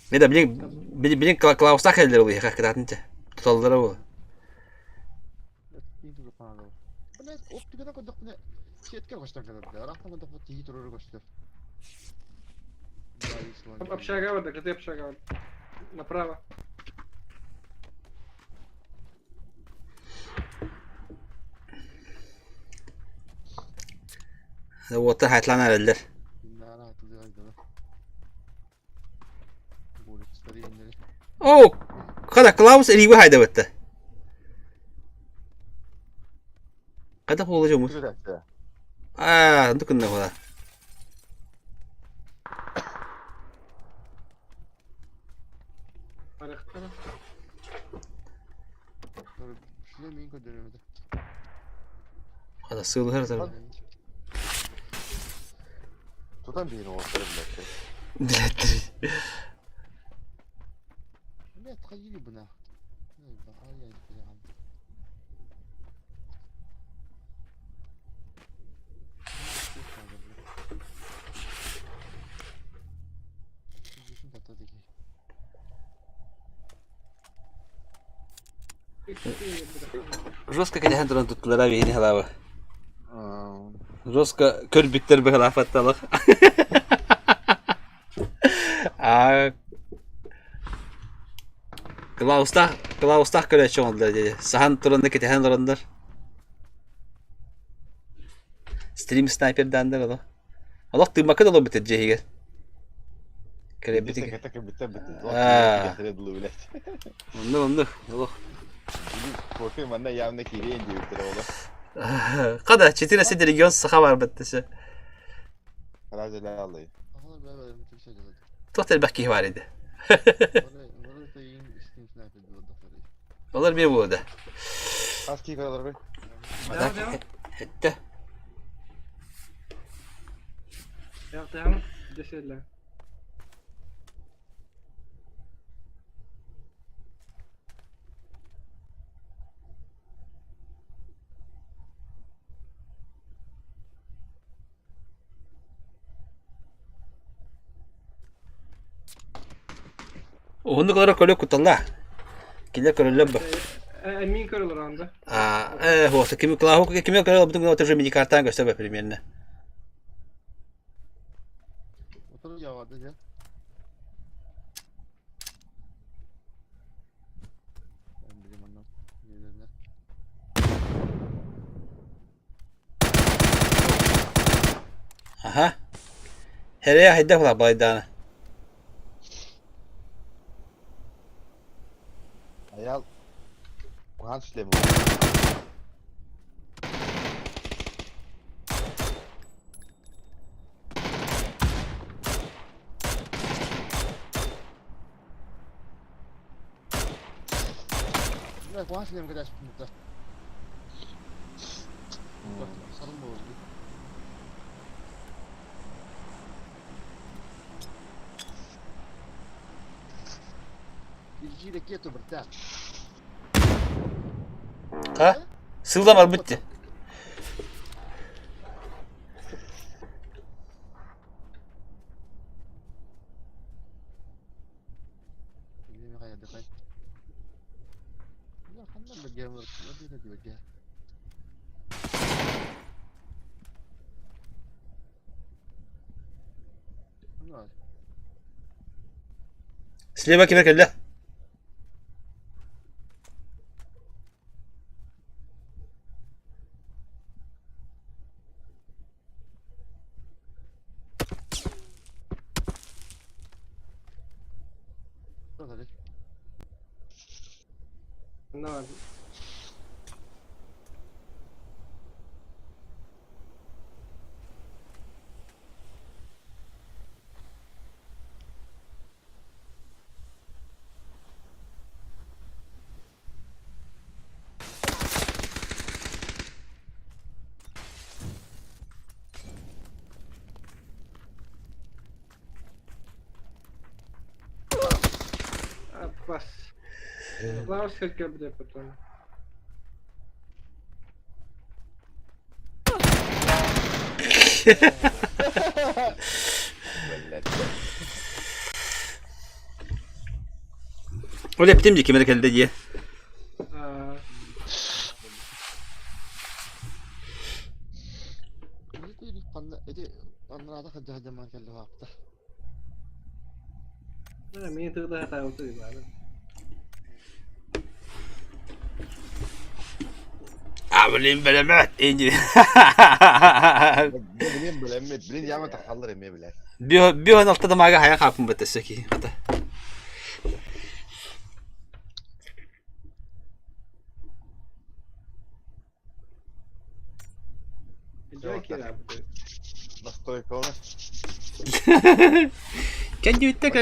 S1: Мен билин билин Клаустаах кэллэр ол иһэ кытаатын чэ. Туталлара ол.
S2: Общага барда, кытай общага барда. Направо.
S1: Уоттар хайтлаан эрэллэр. Оо, хата Клаус илиибэ хайдабытта. Хата буола дьоммут. Аа, онту кынна буола. Хата сыылыһар сар.
S4: Тутан биһин оҕостор билэттэр.
S1: Билэттэр. Жестко кэтэһэн туран туттулара биһини халаабы. Жестко көрбүттэр быһалаапатталах. А Клаустаах Клаустаах көрөөччү оҥордулар дии. Саһан туран да кэтэһэн олороннор. Стрим снайпердааннар олох. Олох тыыммакка да олорбут дьиэ иһигэр. Кэлэйбит. Оннук оннук олох.
S4: Кофе манна явно киириэн диэбиттэрэ олох.
S1: Хада 14 регион саха барбыт десе.
S4: Разделялый.
S1: Туох элбэх киһи бар edi. Олар bir буолда.
S4: Хас киһи көрөлөр
S1: Этте.
S2: Яғтаһаҥ десэллэ.
S1: Уһуннук олорор көлө куталла. Кинилэр көрөллөр бу.
S2: Мин көрөлөр анда.
S1: А, вот, кими клаву кими көрөл бутун тоже мини-картаан көстө примерно. Аха. Херия хайдах була балайдаана.
S4: Аял Куһаан шлем.
S1: Ха? Сылда барбыт дии. Слева кимэ кэллэ?
S2: Онно бар. Бас. Клаус кэлбитэ потом.
S1: Ол эптим дии ким эрэ кэллэ дии.
S4: Ханна ити аннараата хадьа хадьаман кэллэ
S2: Мин тыла хатаабыты
S1: А блин бэлэмэт инди.
S4: Блин бэлэммит. Блин яма тахаллар эмиэ билэр.
S1: Био алта дамага хая хаапын баттаса ки. Ата.
S4: Настойкалар.
S1: Кендүүттэ кэ.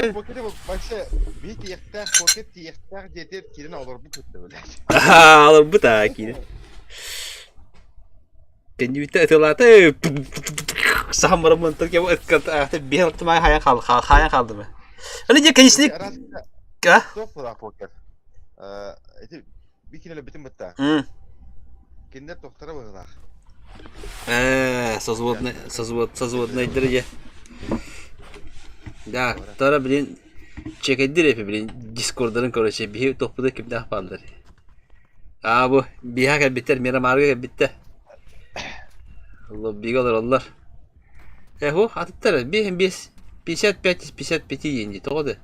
S4: Вообще би тиэхтээх, покет тиэхтээх диэтер кирин олорбут кытта билэр.
S1: Олорбут аа киирин. Кендүүттэ ытылааты сахан бараммын кем ыткат биһ алтымай хайан хал хайан халдым. Аны же конечно
S4: А? Туох була покер. Эти би кинилер бүтүн бытта. Кинилер тохтара быһылаах.
S1: Э, созводный, созвод, созводный дьэ. Да, тара блин, чекэддир эпи блин, дискордарын короче, биһи тохпуда кимдээх бааллар. Аа бу биһа кэлбиттэр, Мирамарга кэлбиттэр. Лоббига олороллор. Э, ху, атыттар, 5, 55 из 55 диэн тоҕо да?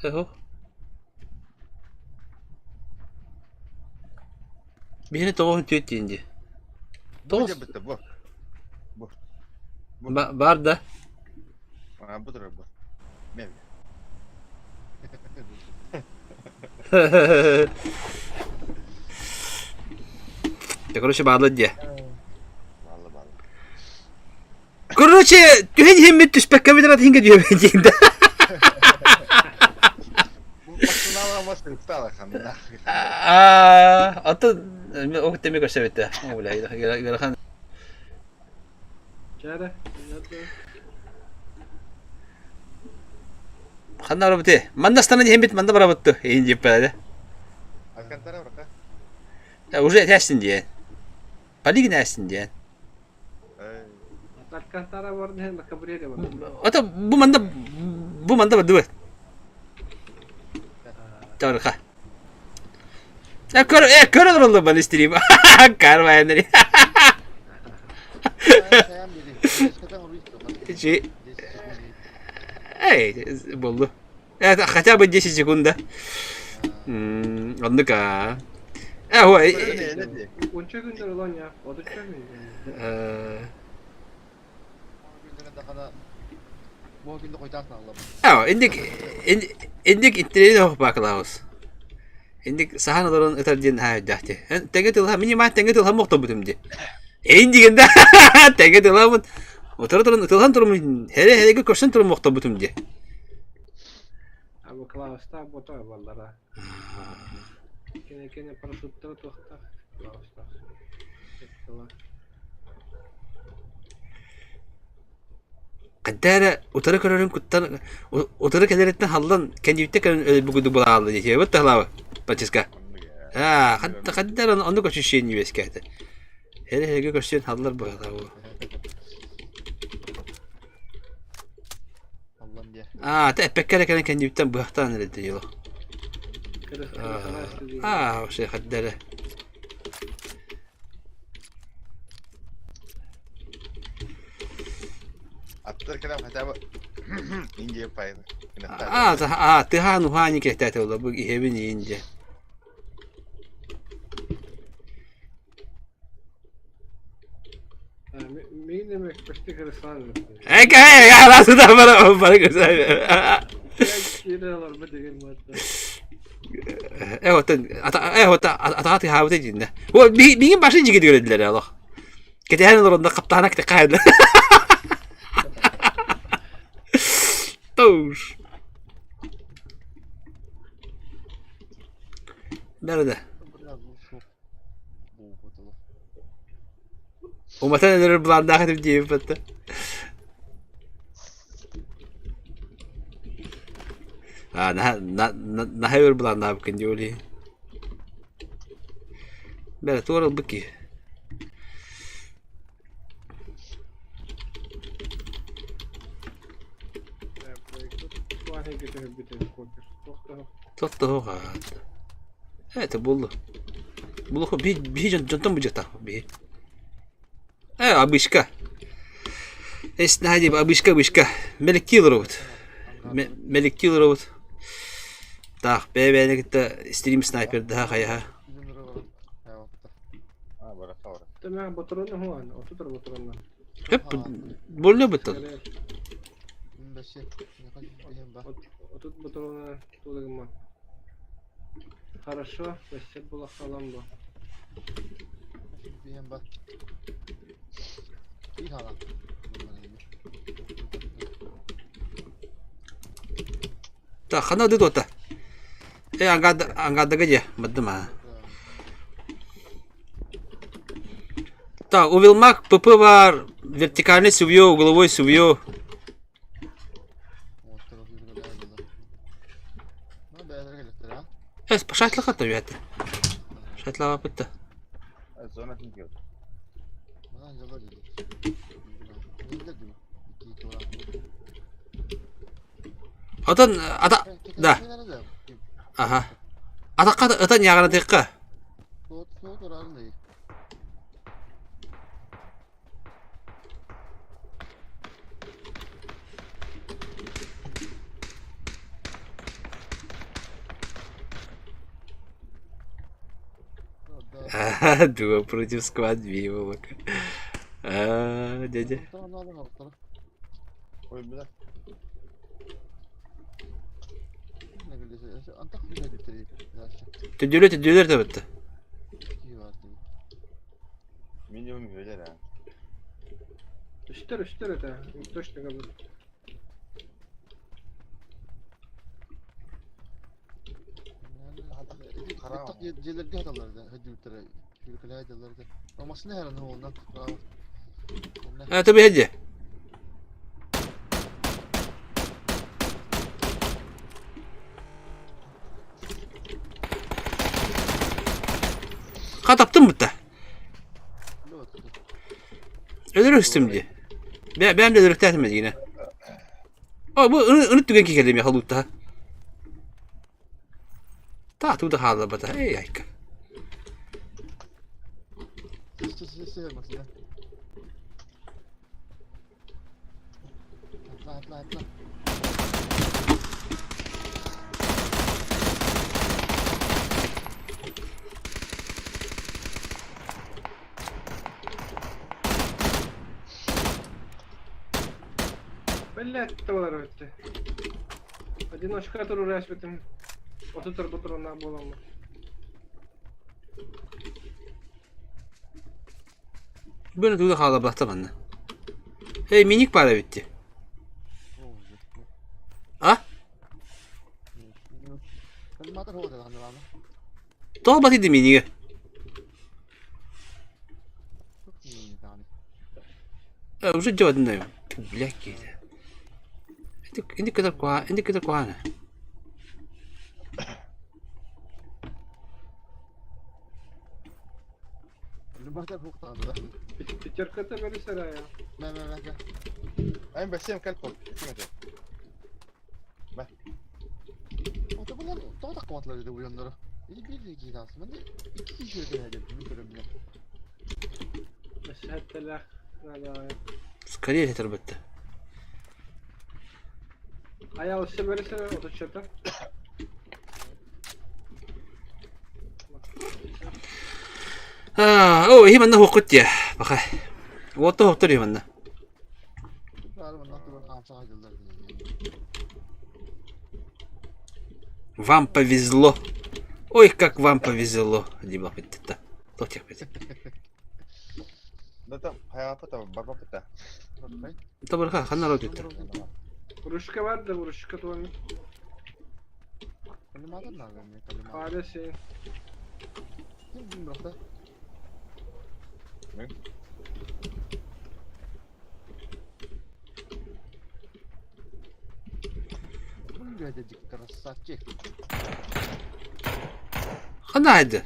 S1: Э, ху. Биһини тоҕуһун түөрт диэн дии.
S4: Бу
S1: Тоҕус
S4: дьэ бу. Бу. Бу.
S1: Баар да?
S4: А, бу турар бу. Мен.
S1: Да, короче, баалла дии.
S4: Баалла баалла.
S1: Короче, түһэн иһэммит түспэккэ бүтэр атыһынга түһэбин диэн да. Аа, аты ол теме көрсөбүттэ. О, бля, ыарахан. Ханна барабыты? Манна станан иһэммит манна барабытты. Иһин диэппэлэ.
S4: Алькантара барата.
S1: Уже этээсин диэн. Полигин ээсин диэн.
S2: Алькантара барда, Кабреле барда.
S1: Это бу манда бу манда бардыбы. Тарха. Э көр э көр олороллор баны стрим. Карвайнери. Эй, болду. Это хотя бы 10 секунд, да? Оннук аа. Э, ой.
S2: Онча күндөр олон я. Одуча күн.
S1: Э, индик индик интеллект хох баклаус. Индик сахан олорон ытар диэн хаайдаахти. Тэҥэ тылха минимал тэҥэ тылха мохтобутум ди. Эйин да тэҥэ тылабын. Утары туран ытылхан турум хере хереге көрсөн турум мохтобутум ди.
S2: Абы Клауста бота баллара. Кене кене парашюттары туохтаах Клаустаах.
S1: Каддара утары көрөрүн куттан утары кэлэриттэн халлан кэннибиттэ кэлэн өлбүгүдү булаалла диэки бут тахлаба Пачыска. Аа, хаддара оннук ощущение үөскээтэ. Хере хереге көрсөн халлар быһалаа. Аа, тэ эппеккэ кэлэн кэннибиттэн быһахтаан эрэлдэ йыло. Аа, вообще хаддара.
S4: Аттар кэлэн хотя бы Индия пайын.
S1: Аа, аа, тыһаан ухаани кэхтээтэ була бу иһэбин иинде.
S2: Мин эме почти кырыслан.
S1: Эке, арасында бара бара көсө. Э, вот э, вот атаат хаабыта динне. О, бигин башын жиги дигердилер алох. Кетеһэн олоронда каптаана ките каайдылар. Тош. Бәрі Уматан өлөрөр былааннаах этим диэбит батта. А, наһаа өр былааннаабыккын дии ол иһин. Бэрэ туора ылбыт киһи. Тоттоһуох Это буллу. Булуха би би дьонтон быдьата би. Э, обычка. Эс наһаа обычка обычка. Меликтии олоробут. Меликтии олоробут. Таах бэйэ-бэйэни кытта стрим снайпердаһа хайаһа. Хөп, болло быттан.
S2: Хорошо, спасибо было халамбо.
S1: Так, хана ды туота. Э, ангадага дьэ, бардым аа. Так, увелмак ПП бар, вертикальный сувьё, угловой сувьё. Эс, шатлаха то үһэтэ. Шатлаабаппыт да. Отон ата да. Аха. Атакка ытан яҕанатыахха. Дуо против склад виволок. А, дядя. Төдүлө төдүлөр да бытта.
S4: Минимум үөлэр аа.
S2: Үстэр, үстэр это, точно говорю.
S1: А, ты беди. Хатаптым бытта. Өлөр үстүм дии. Бэйэм да өлөрүктээтим дигинэ. О, бу ынырык түгэн киһи халуттаха. Та туда хаалларбата. Эй, айка.
S2: Блять, товар өттө. Одиночка турураспытым. Отутар ботуруна буоламмын.
S1: Бөне туда хаалларбата манна. Эй, миник баар эбит дии. А? Тоҕо батыйды минигэ? Э, уже дьодунай. Бля, киһи. Инник кытар куһаҕан, инник кытар куһаҕана.
S2: Пятерката бери сарая.
S4: Эн бэсиэм кэл кол. Ким этэ?
S2: Бэсэттэлэх.
S1: Скорее этэр бытта.
S2: Аял өссө бери сарая, отуччата.
S1: А, о, иһи манна хуоххут дии. Баха. Уотта хуохтар иһи манна. Вам повезло. Ой, как вам повезло. Дима бытта. Тотях бит.
S4: Да там хайаапыта барбапыта.
S1: Табырха, ханна рот үттэ.
S2: Урушка бар да, урушка туаны. Аля сен.
S3: Красавчик.
S1: Ханайды.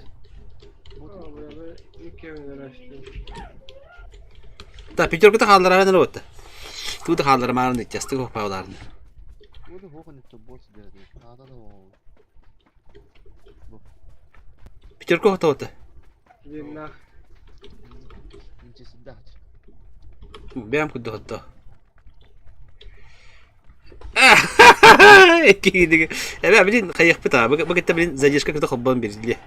S1: Да, пятерка хаалларарын эрэ буотта. Туу да хаалларымаарын иччастык хоппаалаарын. Пятерка хотоута. Бэйэм курдук хотто. Эбэ, блин, хайыахпыт аа. Бу кытта, блин, задержка кытта холбоон бирилиэ.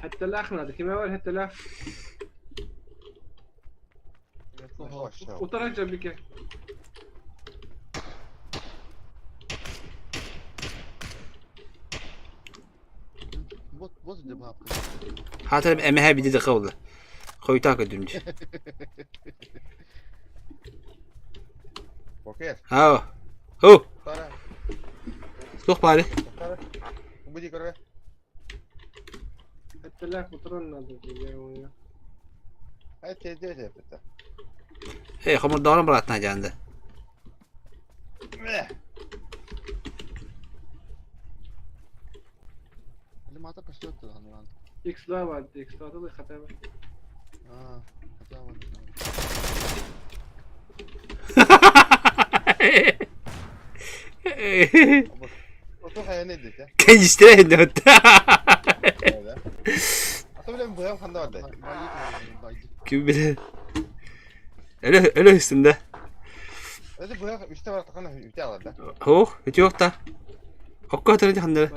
S2: Хеттелах надо. Киме бар хеттелах? Утара жабике.
S1: Хаатар эмэһэ биди да кабылла. Хойутаа көдүм дии.
S4: Покер.
S1: Аа. Хо. Туох баары?
S4: Буди көрө.
S2: Хеттелах утаран надо.
S4: Ай тедде теппет.
S1: Эй, хомурдоорон быраатна дьаанды.
S2: X2 бар, X2 да хотя бы.
S1: Кэннистэрэ иһиннэ Ким билэр. Өлө өлө үстүндэ. Хоох, үтүөх та. Окко өтөрүн ханнары.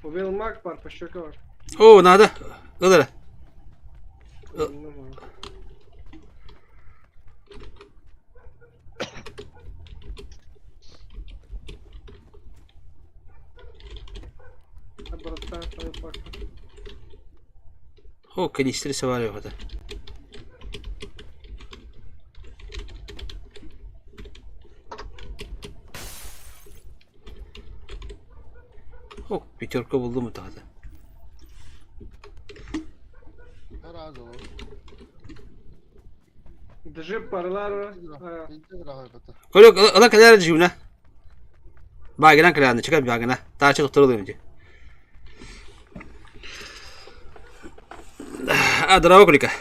S2: Велмак бар, пощека бар.
S1: О, надо. Ыл эрэ. О, канистры савары хата. О, пятерка булдум тахата.
S2: Джип парлар.
S1: Көрөк, ыла кэлэр джибна. Багынан кэлээнэ, чыка багына. Таачы доктор ылыым дии. А, здорово, Кулика.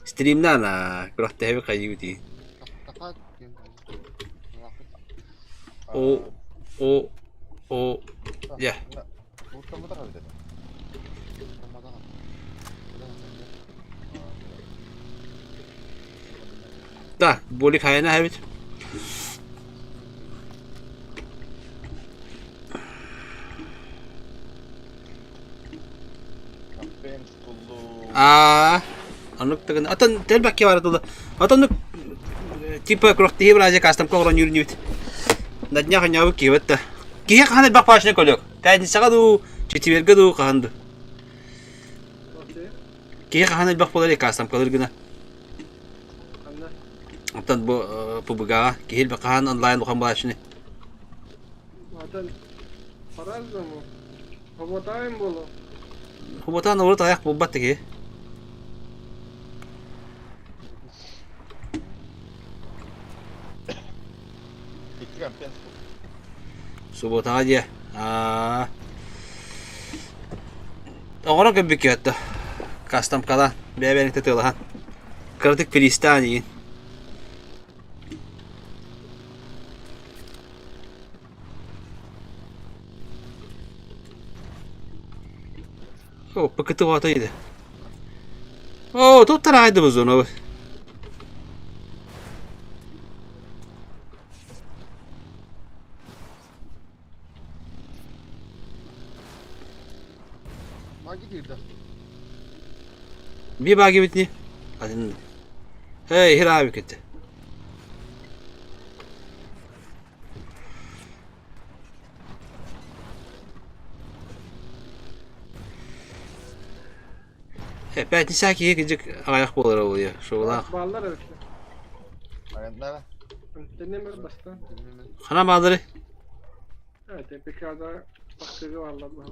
S1: Стримна күрэхтэһэби хайыы дии. О, о, о, я. Да, болик хайана хэбит. Аа, оннук тыгын. Отон тэлбэккэ бара тула. Отон типа күрэхтэһии бырааза кастомка оҥорон үүрүнүбүт. На днях онньообут киһибит да. Киһи хаһан элбэх паачына көлүк. Пятницаҕа дуу, четвергэ дуу хаһан дуу. Киһи хаһан элбэх буолар кастомкалыр гына. Оттон бу ПБГ-ҕа киһи элбэх хаһан онлайн улахан буолааччыны.
S2: Хоботаайым буолуо.
S1: Хоботаан урут айах булбат да киһи. Субботаҕа диэ. Аа. Оҕоро көрбүккэ этэ. Кастамкалаан, бэйэ-бэйэни тытыалаһан. Кыратык фристаан игин. О, ПКТ иде. О, тут тарайды бузуну. Би баги битни. Один. Эй, хираби кетти. Пятница киһи кыдьык аҕыйах буолара буолуо шоулаах.
S2: Бааллар эбит.
S4: Айаннара.
S2: Тенемер баста.
S1: Хана баалары?
S2: ТПК-да бахтыгы бааллар баһа.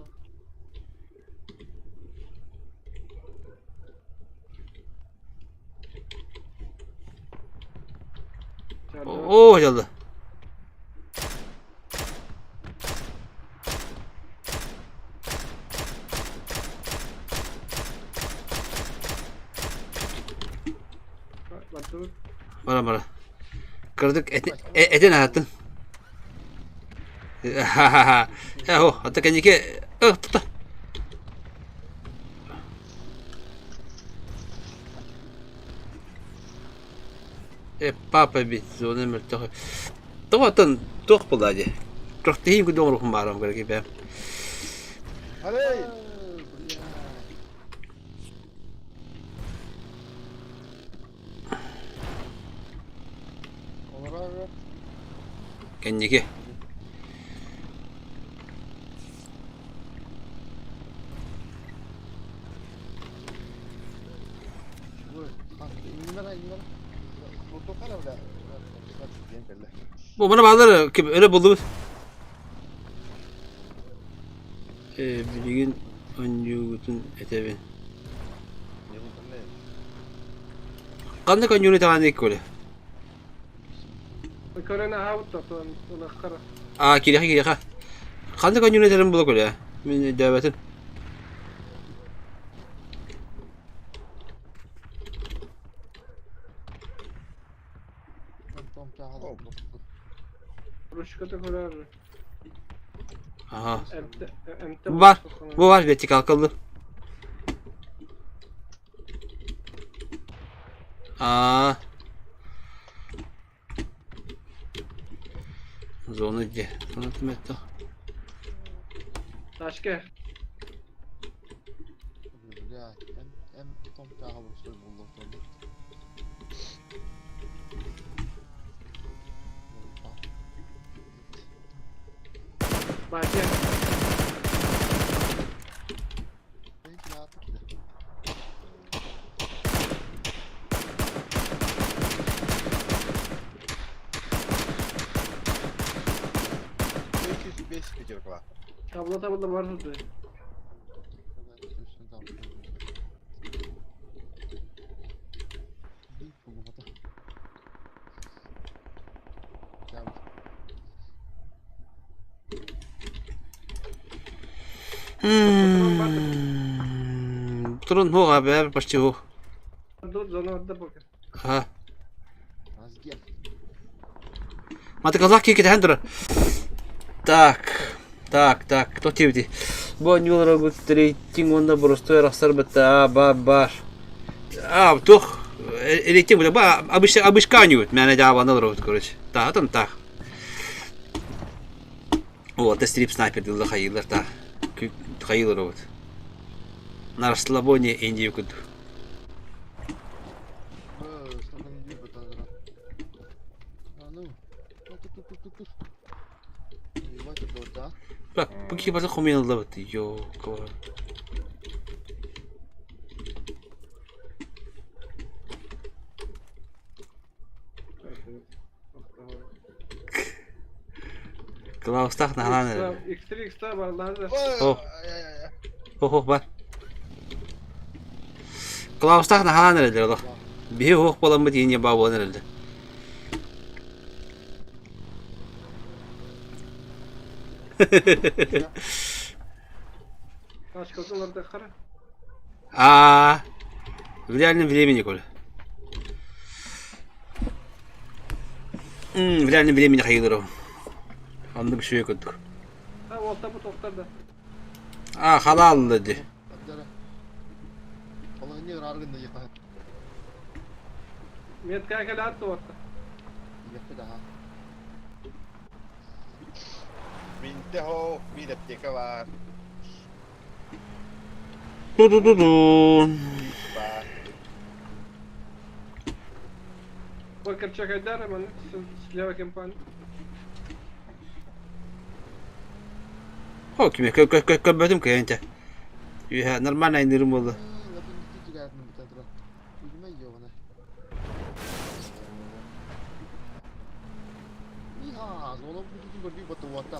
S1: Оо, дьалла. Бара бара. Кырдык этин аһаттын. Ха-ха-ха. Э, ата кэнники тута. Э, папа бит зона мөлтөх. Тоҕо оттон туох буолла дии? Трохтиһин курдук оҥоруохпун баарым көрө бэм.
S3: Алей! Олорор.
S1: Кэнники. Бу маны баалар өрө булдубут. Э, билигин онньуугутун этэбин. Ханнык онньууну таҕан иккөлө?
S2: Көрөн аһаабыт да ылаххара.
S1: Аа, кириэхэ кириэхэ. Ханнык онньууну этэрин була көрө. Мин өйдөөбөтүм.
S2: Ручката көрөр.
S1: Аха. Бу бар. Бу бар вертикалкалды. Аа. Зона где? Зона тимэтто.
S2: Ташка.
S3: Бля, М томтааҕы боростуой буллум
S2: Батя. Табла табла бар тут.
S1: Турун хуга бэр почти ху. Ага. Маты казах кикет тура. Так. Так, так, кто тебе? Бу нюлрагут рейтинг онда боростой рахсар бата ба бар. А, тух рейтинг бу ба обычно обычканют, меня дава на рот, короче. Та там так. О, это стрип снайпер дылла хайылар та. Хайылар вот. На расслабоне Индию куду. Bak bu ki barda хомьян бат. Йо, кого. Клаустах наһаан
S2: X3 X барлар.
S1: О. Хох бар. Клаустах наһаан эрэллэр олох. Биһи хуох буоламмыт иине баа буолан эрэллэр. А, в реальном времени, Коля. В реальном времени хайылыр Аннык шүйе курдук. А, халал ди.
S4: Минте хо, биир аптека баар.
S1: Ту-ту-ту-ту.
S4: Баар.
S1: О, кими көрбөтүм кыйынча. Үйэ нормально айнырым болду.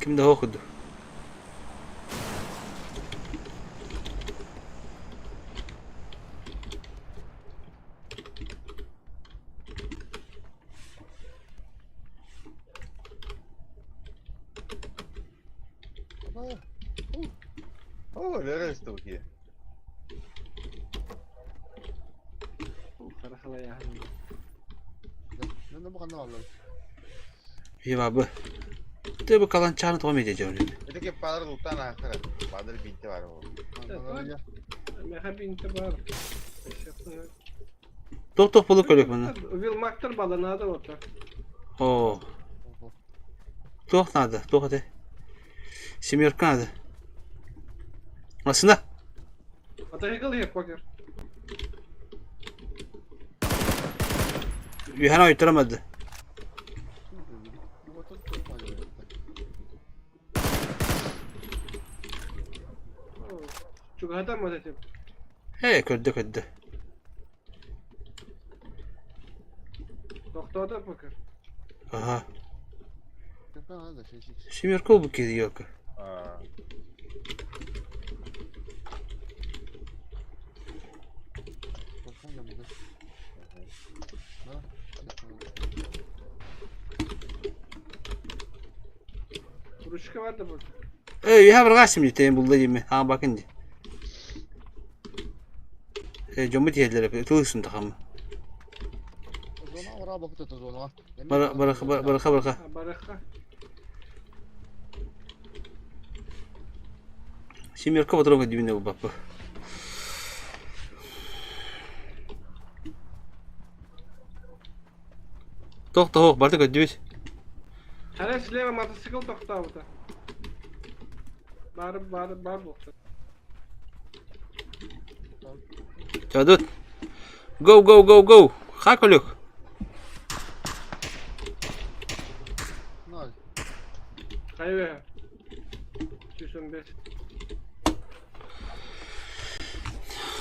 S1: Ким да хохуду.
S4: О, лера штуки.
S1: Ебабы. Ты бы каланчаны тоҕо медиа дьон.
S4: Это кеп палар лутан ахтара. Бадар бинте бар ол.
S2: Меха бинте бар.
S1: Тох-тох болу көрөк маны.
S2: Вилмактар бала надо вот так.
S1: О. Туох надо, туох это? Семерка надо. Масына.
S2: Мотоцикл here, покер.
S1: Үһэн ойтурамады.
S2: Чугаһатан мотоцикл.
S1: Ээ, көрдө көрдө.
S2: Тохтоото покер.
S1: Аха. Семерка бу киһи
S2: Ручка бар да покер.
S1: Э, үһэ барҕаасым дии, булла диэми. Аа, бакын дии. Э, дьоммут иһэллэр тылысын тахам. Бараха бараха бараха.
S2: Бараха.
S1: Семерка патрон дибине баппа. Тох-тох, барты көддүбүт.
S2: Хара слева мотоцикл тохтообута. Бар бар бар буолта.
S1: Чадут. Go, go, go, go. Хаколюк.
S2: Хайве. 115.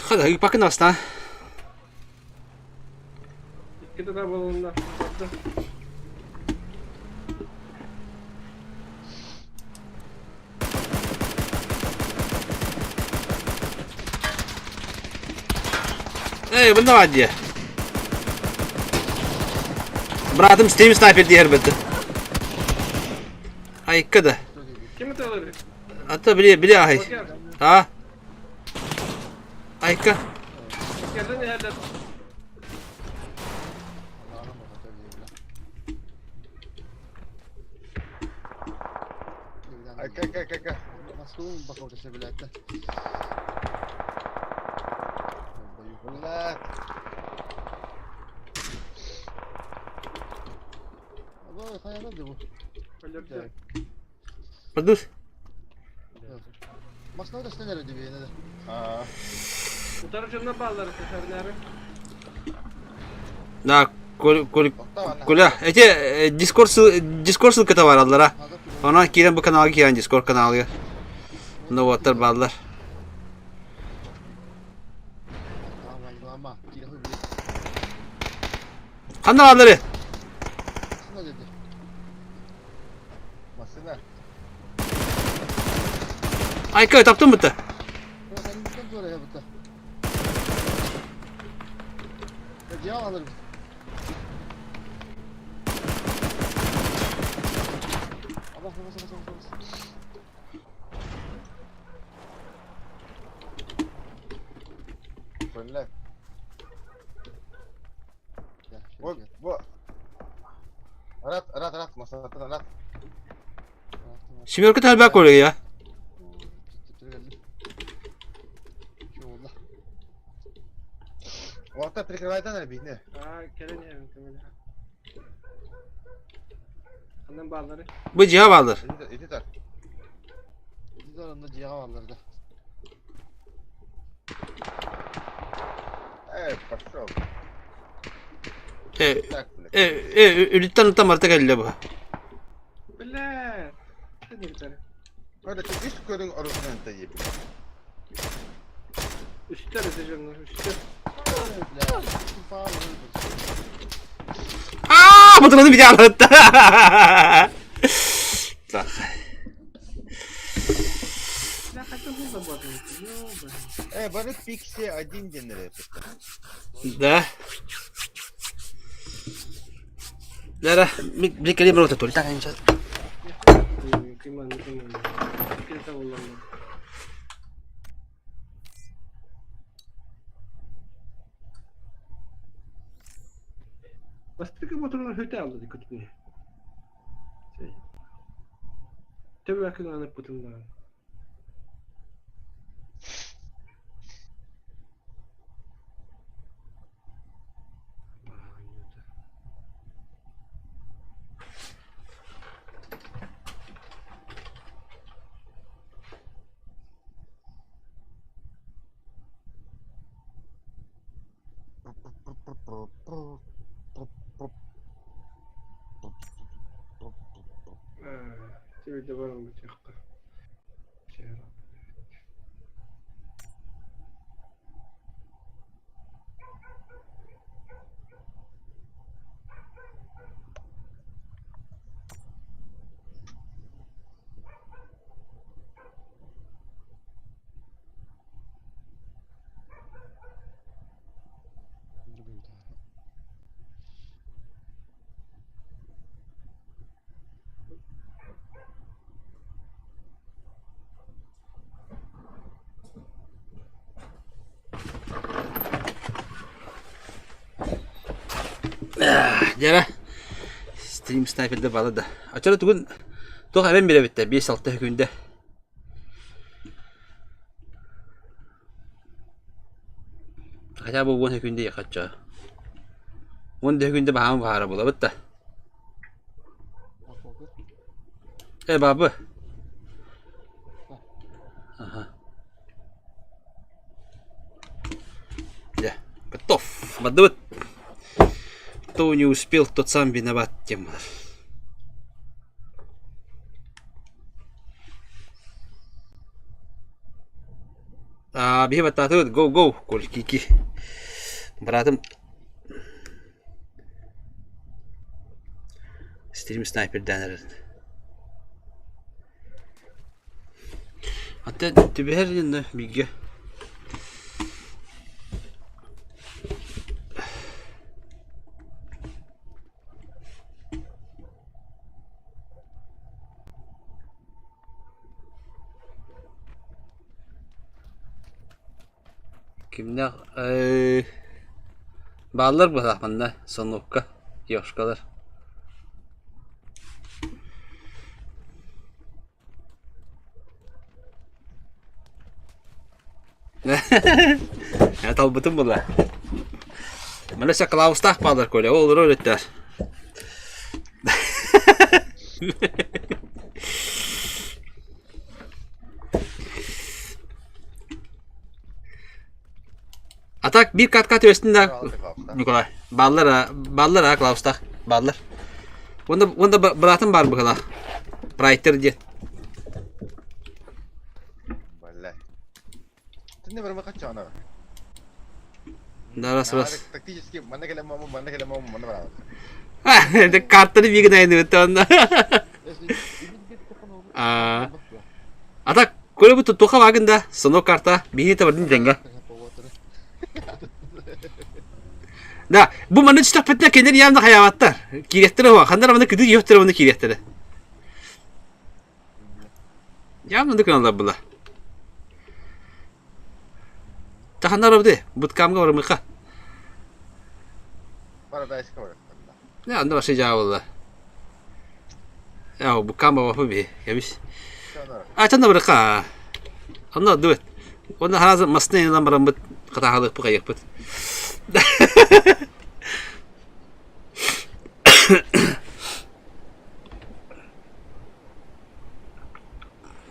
S1: Хада, пакын аста.
S2: Икките да болунна.
S1: Эй, бында бар дии. Братым Steam снайпер диэр бітті. Айыкка да.
S2: Ким это алыр?
S1: Ата биле биле ахай.
S2: Покер.
S1: А? Айыкка.
S2: Покерден иһэллэр.
S4: Айка, айка, айка, айка. Блядь.
S2: Өлөрдө.
S1: Подус.
S4: Аа.
S2: Утары дьонно бааллар сэрнээри.
S1: Да, кол кол
S4: Тоқтоо ана.
S1: Коля, эти Дискорд Дискорд ссылката бар аллара. Онон киирэн бу каналга киирэн Дискорд каналга. Новоттар бааллар. Ханна бааллары?
S4: Масына.
S1: Айка, таптым бытта.
S4: Блядь. Бу, бу. Рат, рат, рат, масынаттан рат.
S1: Семерка тальба көрө я.
S4: Уақта прикрывайтан әлбейне.
S2: Аа, кэлэн иһэбин көмөлөһө. Ханан бааллары?
S1: Бу жиha бааллар.
S4: Иди тар. Эй, пошел.
S1: Э,
S4: Так, блядь.
S1: э, э, үлүттэн уттан барта кэллэ бу.
S2: Бля. Ты не битэр.
S4: Көрө, ис көрүң орусунан тайып.
S2: Үстэр эти дьоннор, үстэр.
S1: Аа, патроны бите алатта. Так.
S2: Бля, хотел бы заботать. Ёба.
S4: Э, бары пиксе один день
S1: Да. Лера, бикели бро толь так сейчас.
S2: Киман, киман. Ким того? Оллонно. Бастакы мотурун хүтэ алды дикутуни. Төбөкүн аныппытын Тибилде баран бутяққа.
S1: Дьэрэ, стрим снайперда баала да. Оччоро тугун туох эбэн бирэбиттэр 5-6 күндэ. Хотя бы 10 күндэ якачча. 10 күндэ баһаамы баһаара булабыт да. Э, бабы. Ага. Дьэ, готов. Бардыбыт. Кто не успел, тот сам виноват тем. А, биһи баттаатыбыт, go go, Колькики. Братым стрим снайпердаан эрэр. Аты түбэһэр иннэ бииргэ Кимнээх бааллар быһалаах манна сонуокка ёшкалар Талбытым була. Маны өссө Клаустаах бааллар Коля, ол олорор өттөр. А так биир катка түбэстин да Николай. Бааллар а, бааллар а Клаустаах бааллар. Уонна уонна быраатым баар быһыылаах. Прайтер диэн.
S4: Балла. Тинне барма каччаана.
S1: Да, раз раз.
S4: Тактически манна келем маму, манна келем маму, манна барабын.
S1: Картаны биигин айныбыт онно. А А так, коля бу туха багын да, соно карта, биһи табардын деңге. Да, бу манны түстөхпүтүнэ кинилэр явно хайаабаттар. Киириэхтэрэ уһа, ханна маны кыдыы йөхтөрө маны киириэхтэрэ. Явно да кыналлар была. Таханна барабыты, буткамга барымыха.
S4: Парадайска барар.
S1: Не, анда вообще жаабылла. Яа, буккаан бабапы биһи, кэбис. А, чанна барыха. Онно дуэт. Онно харазы масны ылан бараммыт хатааһалыахпыт хайыахпыт.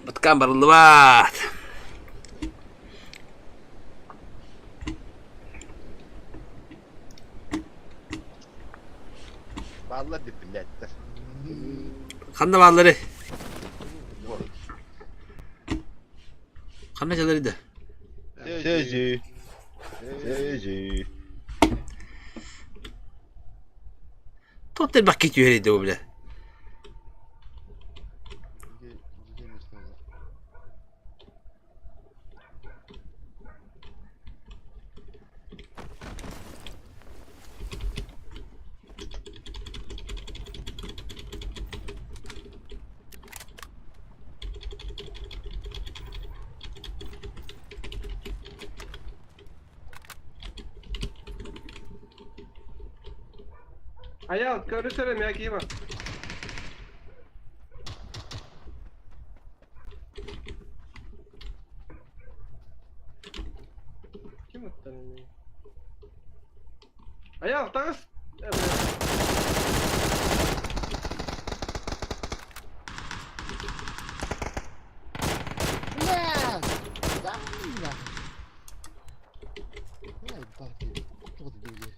S1: Буткаан барыллыбат.
S4: Бааллар дип биллээттэр.
S1: Ханна бааллары? Ханна дьалары да?
S4: Сөзү. Сөзү.
S1: Тот элбэх киһи түһэр edi бу бля.
S2: Айаал, көрүс эрэ мэ киһи Ким ыттар эмиэ? Айаал, таҕыс!
S3: Бля! Да, бля. Ай, бати. Туох диye.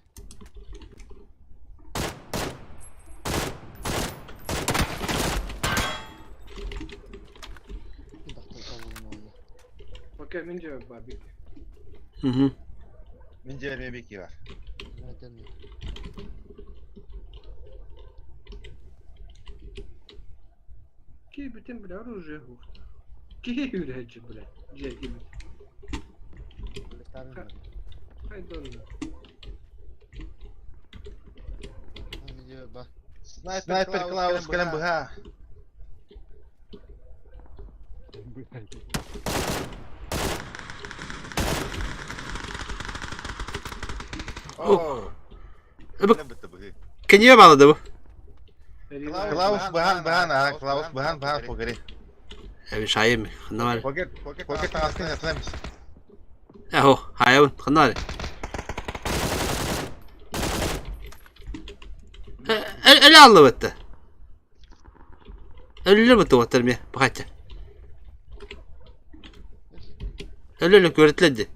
S2: Окей, мин дьиэбэр баар бик.
S1: Мгм.
S4: Мин дьиэбэр эмиэ бики бар.
S2: Киирбитим бля оружие уохта. Киһи үүрээччи бля. Дьиэ киирбит. Хайдан.
S4: Снайпер Клаус кэлэн быһа. Оо.
S1: Бу Кенье баала да бу?
S4: Клаус быһан быһан аа Клаус быһан быһан покери.
S1: Эби шайым ханна бар.
S4: Покер покер таҥаскын сатанамыс.
S1: Эхо, хайабын ханна бар. Эле аллыбытты. Өлүлөр бутты уоттар ме бахачча. Өлө өлө көрүтлер ди.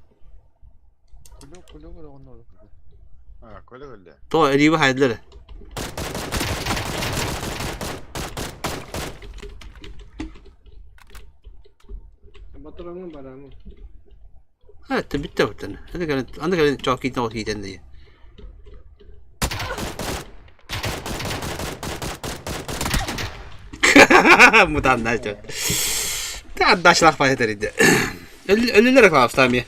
S4: Аа, Коля өллө.
S1: То эриби хайдылар.
S2: Батыраҥҥын барамын.
S1: Evet bitti buttun. Hadi gelin, аны gelin çok iyi ol hiiden diye. Мутанна Таандашлах баһытар иди. Өлүлөр клаустам я.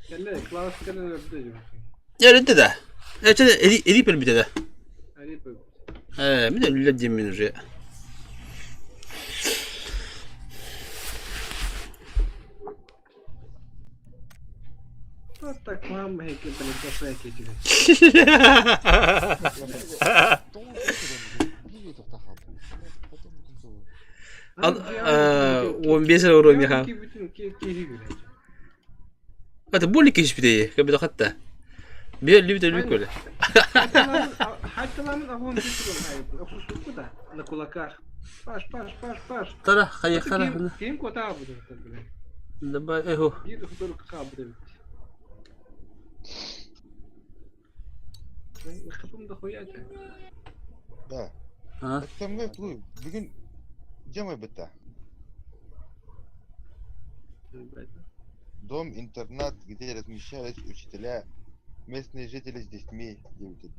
S2: Кэллэ, Клаус кэлэн өлөрдө дьон.
S1: Өлүттэ да. Эче эри пелбите да.
S2: Арип өлбүт.
S1: Э, мин өлүлөр диэммин уже.
S2: Вот так мама эки блин кафе киирдэ.
S1: 15 euro миха. Это более кишпидей, как бы хатта. Бер любит любит коля.
S2: Хайталамын агон да на кулаках. Паш, Паш, Паш, Паш.
S1: Тара, хайа хара.
S2: Ким кота буду блин.
S1: Давай, эхо.
S2: Биир хотор кабы. Хапым да хуяча.
S4: Да.
S1: А?
S4: Оттамга бүгүн дьэ бытта. Дом-интернат, где размещались учителя, местные жители с детьми диэбит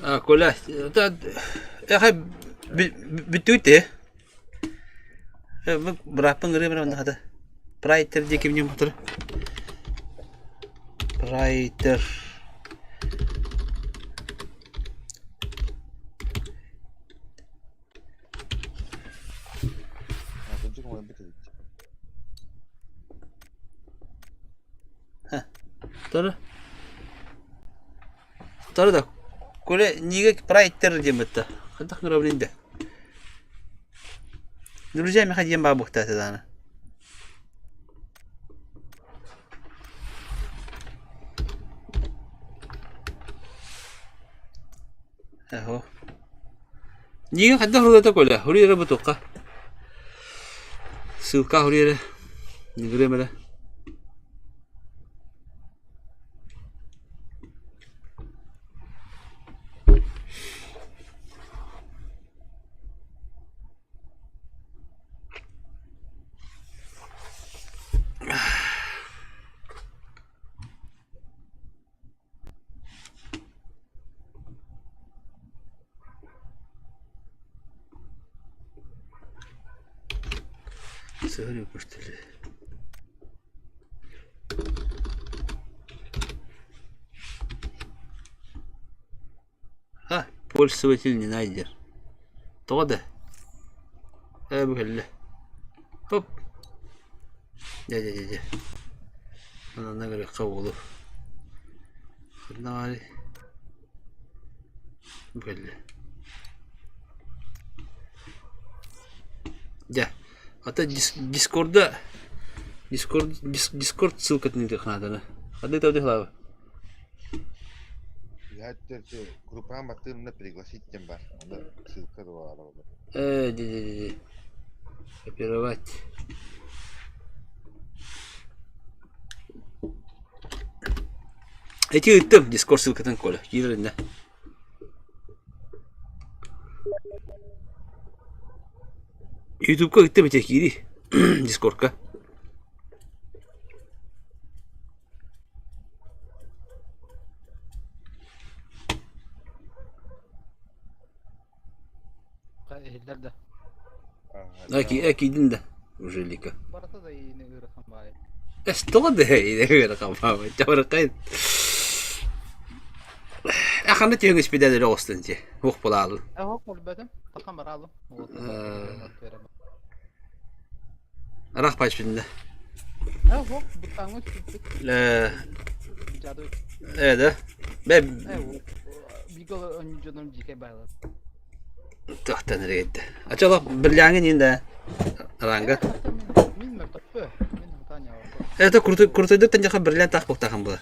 S1: А, Коля, да, эхэ бүтүүтэ. Быраппын ыры бырап хата. Прайтер диэки мне мотор. Прайтер. Тора. Тора да. Коля ниге прайтер диэн бытта. Хантах нураблинде. Друзья, мы хотим бабухта тогда. Эхо. Ниге хантах хурдата Коля. Хурира бутукка. Ссылка хурира. Нигремеле. Сыгыры көстүлү. А, пользователь не найден. Тоҕо да? Ээ бу кэллэ. Хоп. Дьэ дьэ дьэ дьэ. Онон ыҥырыахха буолуо. Ханна баарый? Бу кэллэ. Дьэ, ата Дискорда Дискорд Дискорд ссылкатын ыытыах нааданы. Ханнык да Слава?
S4: Я группаҕа баттыырына пригласить диэн баар. Онно ссылка баара буолар.
S1: Э, ди ди ди. Копировать. Эти ыыттым Дискорд ссылкатын Коля. Киирэринэ. Ютубка ыыттым ити киирий. Дискордка.
S5: Иһиллэр да.
S1: Киирдин да уже лика.
S5: Барыта да иини ыарахан баайы.
S1: Что да иини ыарахан баайы. Чабырыкай. Ханна түһүҥ испидэн өрө оҕустун дии. Уох булаалын.
S5: Ох булбатым. Тахан бараалым.
S1: Арах пачпинда.
S5: Ох бутаңы сүппүт.
S1: Э
S5: Жадой.
S1: Э да. Бе
S5: Бигол дьонум дьикэй байлар.
S1: Тохтан эрэгэтте. Ачала бирляңын инде. Аранга.
S5: Мин мөртөппө. Мин хатаня.
S1: Это крутой крутойдук тенжаха бирлян тах болтахан була.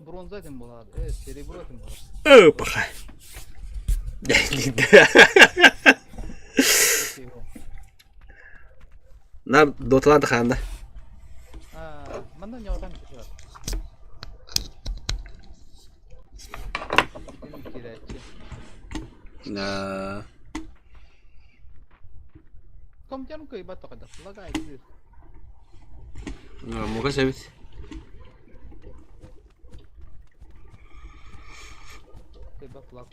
S5: Бронза этим була. Э, серебро этим була.
S1: Ö, паха. Нар доталан тахаанда.
S5: Манна ньоҕотон кисэр. Киирээччи. Компьютерым кыйбат тоҕо лагайдыыр.
S1: Муга сэбит.
S5: Кыйбат лаг.